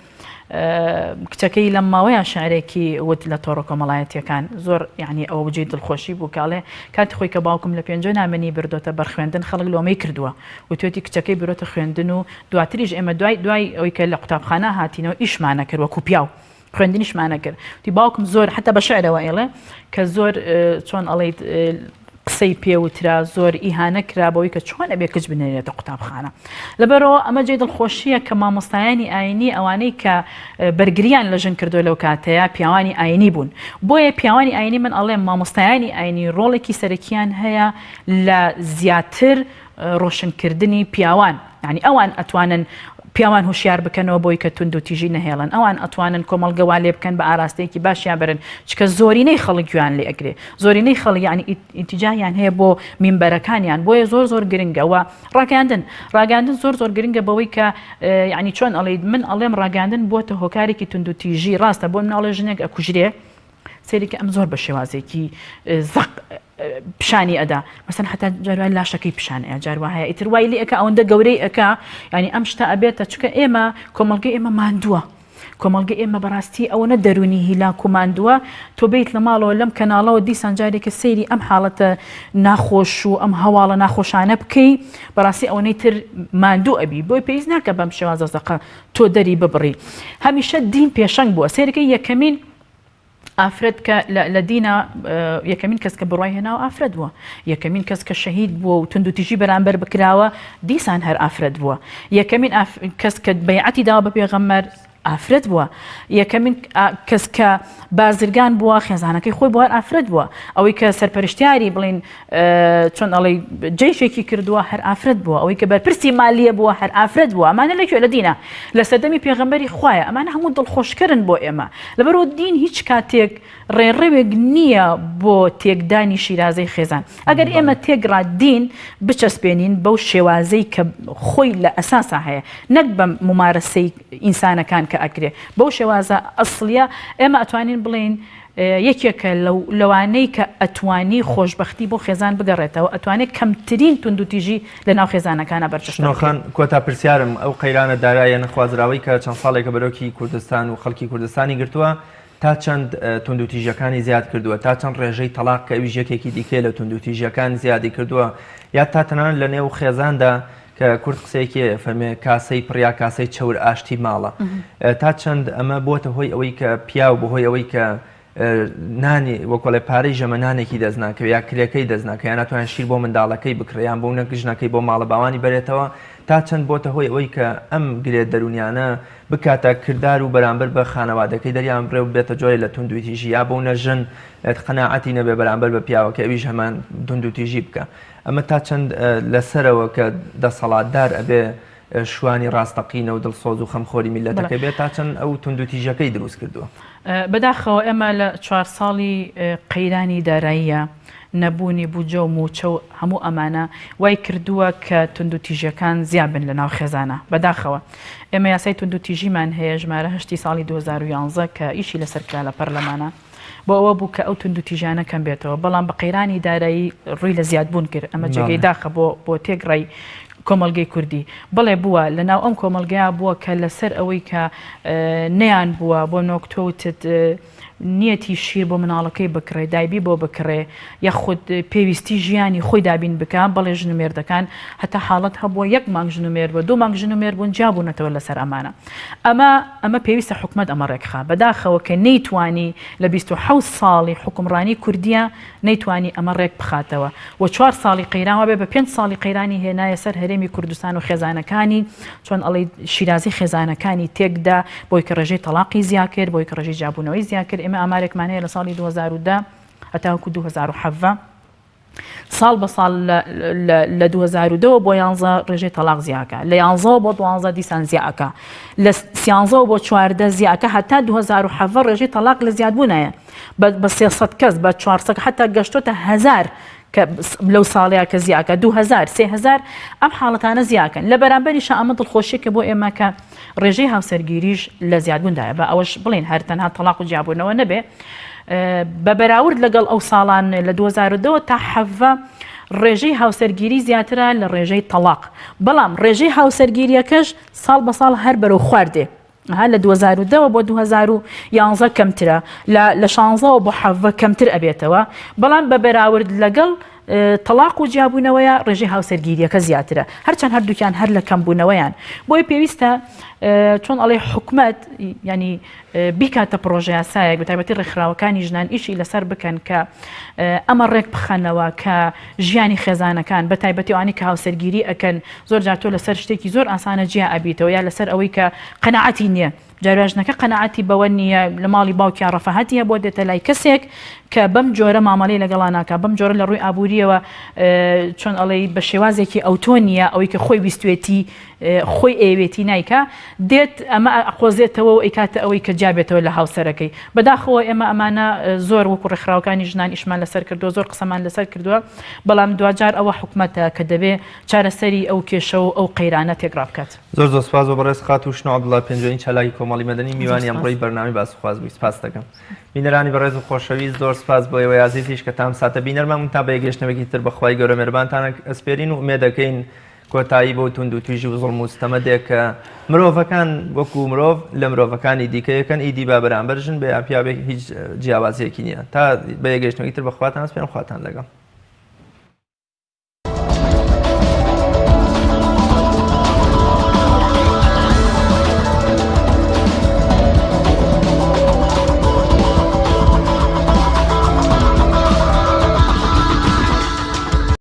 B: کچەکەی لەم ماوەیە شعرێکی وت لە تۆڕە کۆمەڵایەتیەکان زۆر یعنی ئەوە بجێی دڵخۆشی بوو کاڵێ کاتی خۆی کە باوکم لە پێنجۆ نامنی بردۆتە بەر خوێندن خەڵک لۆمەی کردووە وتوێتی کچەکەی برۆتە خوێندن و دواتریش ئێمە دوای دوای ئەوەی کە لە قوتابخانە هاتینەوە ئیشمانە کرد وەکو پیاو خوێندنیشمان نەکرد وتی باوکم زۆر حتا بە شعرەوە ئێڵێ کە زۆر چۆن ئەڵیت قسەی پێوترا زۆر ئیهانە کرا بەوەی کە چۆن ئەبێ کچ بنێرێتە قوتابخانە لەبەرەوە ئەمە جێ دڵخۆشیە کە مامۆستایانی ئاینی ئەوانەی کە بەرگریان لە ژن کردو لەو کاتەیە پیاوانی ئاینی بوون بۆیە پیاوانی ئاینی من ئەڵێم مامۆستایانی ئاینی ڕۆڵێکی سەرەکیان هەیە لە زیاتر ڕۆشنکردنی پیاوان یانی ئەوان ئەتوانن پیاوان هوشیار بکەنەوە بۆی کە توندوتیژی نەهێڵن ئەوان ئەتوانن کۆمەڵگە وا لێ بکەن بە ئاراستەیەکی باشیان بەرن چکە زۆرینەی خەڵک گوێیان لێ ئەگرێ زۆرینەی خەڵک یانی ئیتیجاهیان هەیە بۆ مینبەرەکانیان بۆیە زۆر زۆر گرنگە و ڕاگەیاندن ڕاگەاندن زۆر زۆر گرنگە بەوەی کە یعنی چۆن ئەڵێیت من ئەڵێم ڕاگەاندن بووەتە هۆکارێکی توندوتیژی ڕاستە بۆ مناڵێ ژنێک ئەکوژرێ سەیری کە ئەم زۆر بە شێوازێکی زەق پیشانی ئەدا مەسەن حتا جاروای لاشەکەی پیشان ئەیا جار وایە ئیتر وای لێ ئەکا ئەوەندە گەورەی ئەکا یعنی ئەم شتە ئەبێتە چونکە ئێمە کۆمەڵگەی ئێمە ماندووە کۆمەڵگە ئێمە بەڕاستی ئەوەنە دەرونی هیلاک و ماندووە تۆ بیت لە ماڵەوە لەم کەناڵەوە دیسان جارێکە سەیری ئەم حاڵەتە ناخۆش و ئەم هەواڵە ناخۆشانە بکەی بەڕاستی ئەوەنەی تر ماندوو ئەبی بۆی پێویست ناکە بەم شێوازە زەقە تۆ دەری ببڕی هەمیشە دین پێشەنگ بووە سەیرەکەی یەکەمین ئافرەت کە لە دینا یەکەمین کەس کە بڕای هێناوە ئافرەت بووە یەکەمین کەس کە شەهید بووە و توندوتیژی بەرامبەر بکراوە دیسان هەر ئافرەت بووە یەکەمین کەس کە بەیعەتی داوە بە پێغەمبەر ئافرەت بووە یەکەمین کەس کە بازرگان بووە خێزانەکەی خۆی بووە ئافرەت بووە ئەوەی کە سەرپەرشتیاری بڵین چۆن ئەڵێی جەیشێکی کردووە هەر ئافرەت بووە ئەوەی کە بەرپرسی مالیە بووە هەر ئافرەت بووە ئەمانە لە کوێ لە دینە لە سەردەمی پێغەمبەری خوایە ئەمانە هەموو دڵخۆشکەرن بۆ ئێمە لەبەرەوە دین هیچ کاتێک ڕێڕەوێک نییە بۆ تێکدانی شیرازەی خێزان ئەگەر ئێمە تێگڕا دین بچەسپێنین بەو شێوازەی کە خۆی لە ئەساسا هەیە نەک بە ممارەسەی ئینسانەکان کە ئەکرێ بەو شێوازە ئەسڵیە ئێمە ئەتوانین بڵێین یەکێکە لەوانەی کە ئەتوانی خۆشبەختی بۆ خێزان بگەڕێتەوە، ئەتوانێ کەمترین توندوتیژی لەناو خێزانەکانا بەرجەستە
A: شنۆ خان
B: بکرێت.
A: کۆتا پرسیارم، ئەو قەیرانە داراییە نەخوازراوەی کە چەند ساڵێکە بەرۆکی کوردستان و خەڵکی کوردستانی گرتووە، تا چەند توندوتیژیەکانی زیاد کردووە، تا چەند ڕێژەی تەڵاق کە ئەویش یەکێکی دیکەیە لە توندوتیژیەکان زیادی کردووە، یا تا تەنانەت لە نێو خێزاندا کە کورد قسەیەکی هەیە فەرمێ کاسەی پڕ یا کاسەی چەور ئاشتی ماڵە، تا چەند ئەمە بووەتە هۆی ئەوەی کە پیاو بەهۆی ئەوەی کە. نانی وەکۆڵێ پارەی ژەمە نانێکی دەست ناکەوێ یا کرێکەی دەست ناکەوێ یا ناتوانێت شیر بۆ منداڵەکەی بکڕێ یان بۆ نەک ژنەکەی بۆ ماڵە باوانی بەرێتەوە تا چەند بۆتە هۆی ئەوەی کە ئەم گرێ دەروونیانە بکاتە کردار و بەرامبەر بە خانەوادەکەی دەریان بڕێ و بێتە جۆرێ لە توندوتیژی یا بۆ نە ژن قەناعەتی نەبێ بەرامبەر بە پیاوەکەی ئەویش هەمان توندوتیژی بکا ئەمە تا چەند لەسەرەوە کە دەسەڵاتدار ئەبێ شوانی ڕاستەقینە و دڵسۆز و خەمخۆری میللەتەکەی بێت تا چەند ئەو توندوتیژەکەی دروست کردووە؟
B: بەداخەوە ئێمە لە چوارساڵی قەیرانی داراییە، نەبوونی بودجە و مووچە و هەموو ئەمانە وای کردووە کە توندوتیژیەکان زیاد بن لەناو خێزانا. بەداخەوە ئێمە یاسای توندوتیژیمان هەیە ژمارە هەشتی ساڵی 2011 کە ئیشی لەسەر کرا لە پەرلەمانا. بۆ ئەوە بوو کە ئەو توندوتیژیانە کەم بێتەوە، بەڵام بە قەیرانی دارایی ڕووی لە زیادبوون کرد، ئەمە جێگەی داخە بۆ بۆ تێکڕای کۆمەڵگەی کوردی. بەڵێ بووە، لە ناو ئەم کۆمەڵگەیا بووە کە لەسەر ئەوەی کە نەیان بووە، بۆ نۆک تۆ وتت نیەتی شیر بۆ مناڵەکەی بکڕێ، دایبی بۆ بکڕێ، یاخود پێویستی ژیانی خۆی دابین بکا، بەڵێ ژن و مێردەکان هەتا حاڵەت هەبووە یەک مانگ ژن و مێرد بووە، دوو مانگ ژن و مێرد بوون جیابوونەتەوە لەسەر ئەمانە. ئەمە ئەمە پێویستە حکومەت ئەمە ڕێکخا. بەداخەوە کە نەیتوانی لە 27 ساڵی حوکمڕانی کوردیە نەیتوانی ئەمە ڕێک بخاتەوە و چوار ساڵی قەیران وابێ بە پێنج ساڵی قەیرانی هێنایە سەر هەرێمی کوردستان و خێزانەکانی چۆن ئەڵێی شیرازەی خێزانەکانی تێکدا بۆی کە ڕێژەی تەڵاقی زیا کرد بۆی کە ڕێژەی جیابوونەوەی زیا کرد ئێمە ئامارێکمان هەیە لە ساڵی 2010 هەتاوەکو 2017 ساڵ بە ساڵ لە 2010 بۆ یانزە ڕێژەی تەلاق زیاکە لە یانزەوە بۆ دوانزە دیسان زیاکە لە سیانزەوە بۆ چواردە زیاکە هەتا 2017 ڕێژەی تەلاق لە زیادبوونایە بە 300 کەس بە 400 حتا گەشتۆتە هزار کە لەو ساڵەیە کە زیاکە 2000 3000 ئەم حاڵەتانە زیاکەن لە بەرامبەریشە ئەمە دڵخۆشیێکە بۆ ئێمە کە ڕێژەی هاوسەرگیریش لە زیادبووندایە بە ئەوەش بڵێن هەر تەنها تەلاق و جیابوونەوە نەبێ بە بەراورد لەگەڵ ئەو ساڵان لە 2010 تا حەڤە ڕێژەی هاوسەرگیری زیاترە لە ڕێژەی تەڵاق بەڵام ڕێژەی هاوسەرگیریەکەش ساڵ بە ساڵ هەر بەرەو خوار دێ ها لە 2010 بۆ 2011 کەمترە لە لە 16 بۆ حەڤە کەمتر ئەبێتەوە بەڵام بە بەراورد لەگەڵ تەڵاق و جیابوونەوەیە ڕێژەی هاوسەرگیریەکە زیاترە هەرچەند هەردووکیان هەر لە کەمبوونەوەیان بۆیە پێویستە چۆن ئەڵێ حکومەت ینی بیکاتە پڕۆژەیاسایەک بەتایبەتی ڕێکخراوەکانی ژنان ئیشی لەسەر بکەن کە ئەمە ڕێک بخەنەوە کە ژیانی خێزانەکان بە تایبەتی ئەوانەی کە هاوسەرگیری ئەکەن زۆر جار تۆ لەسەر شتێکی زۆر ئاسانە جیا ئەبیتەوە یا لەسەر ئەوەی کە قەناعەتی نییە جاروا ژنەکە قەناعەتی بەوە نییە لە ماڵی باوکیا ڕەفاهەتی هەبووە دێتە لای کەسێک کە بەم جۆرە مامەڵەی لەگەڵا ناکا بەم جۆرە لە ڕووی ئابووریەوە چۆن ئەڵێی بە شێوازێکی ئەوتۆ نییە ئەوەی کە خۆی ویستوێتی خۆی ئەیەوێتی نایکا دێت ئەمە ئەقۆزێتەوە و ئەیکاتە ئەوەی کە جیابێتەوە لە هاوسەرەکەی بەداخەوە ئێمە ئەمانە زۆر وەکو ڕێکخراوەکانی ژنان ئیشمان لەسەر کردووە زۆر قسەمان لەسەر کردووە بەڵام دواجار ئەوە حکومەتە کە دەبێ چارەسەری ئەو کێشە و ئەو قەیرانە تێکڕا بکات.
A: زۆر زۆر سپاس بۆ بەڕێز خاتوو شنۆ عەبدوڵا پێنجوێنی چالاکی کۆمەڵی مەدەنی میوانی ئەمڕۆی بەرنامەی باس و خواست بووی سپاست دەکەم. بینەرانی بەڕێز و خۆشەویست زۆر سپاس بۆ ئێوەی ئازیزیش کە تا ئەم ساتە بینەرمان بوون تا بە یەکگەیشتنەوەیەکی تر بە خوای گەورە مێرەبانتان ئەسپێرین و ئومێدەکەین کۆتایی بەو توندوتیژی و زوڵم و ستەمە دێ کە مرۆڤەکان وەکو مرۆڤ لە مرۆڤەکانی دیکە یەکەن ئیدی با بەرامبەر ژن بێ یا پیاو بێ هیچ جیاوازیەکی نییە تا بە یەکگەیشتنەوەی تر بە خواتان ئەسپێرم خواتان لەگەڵ.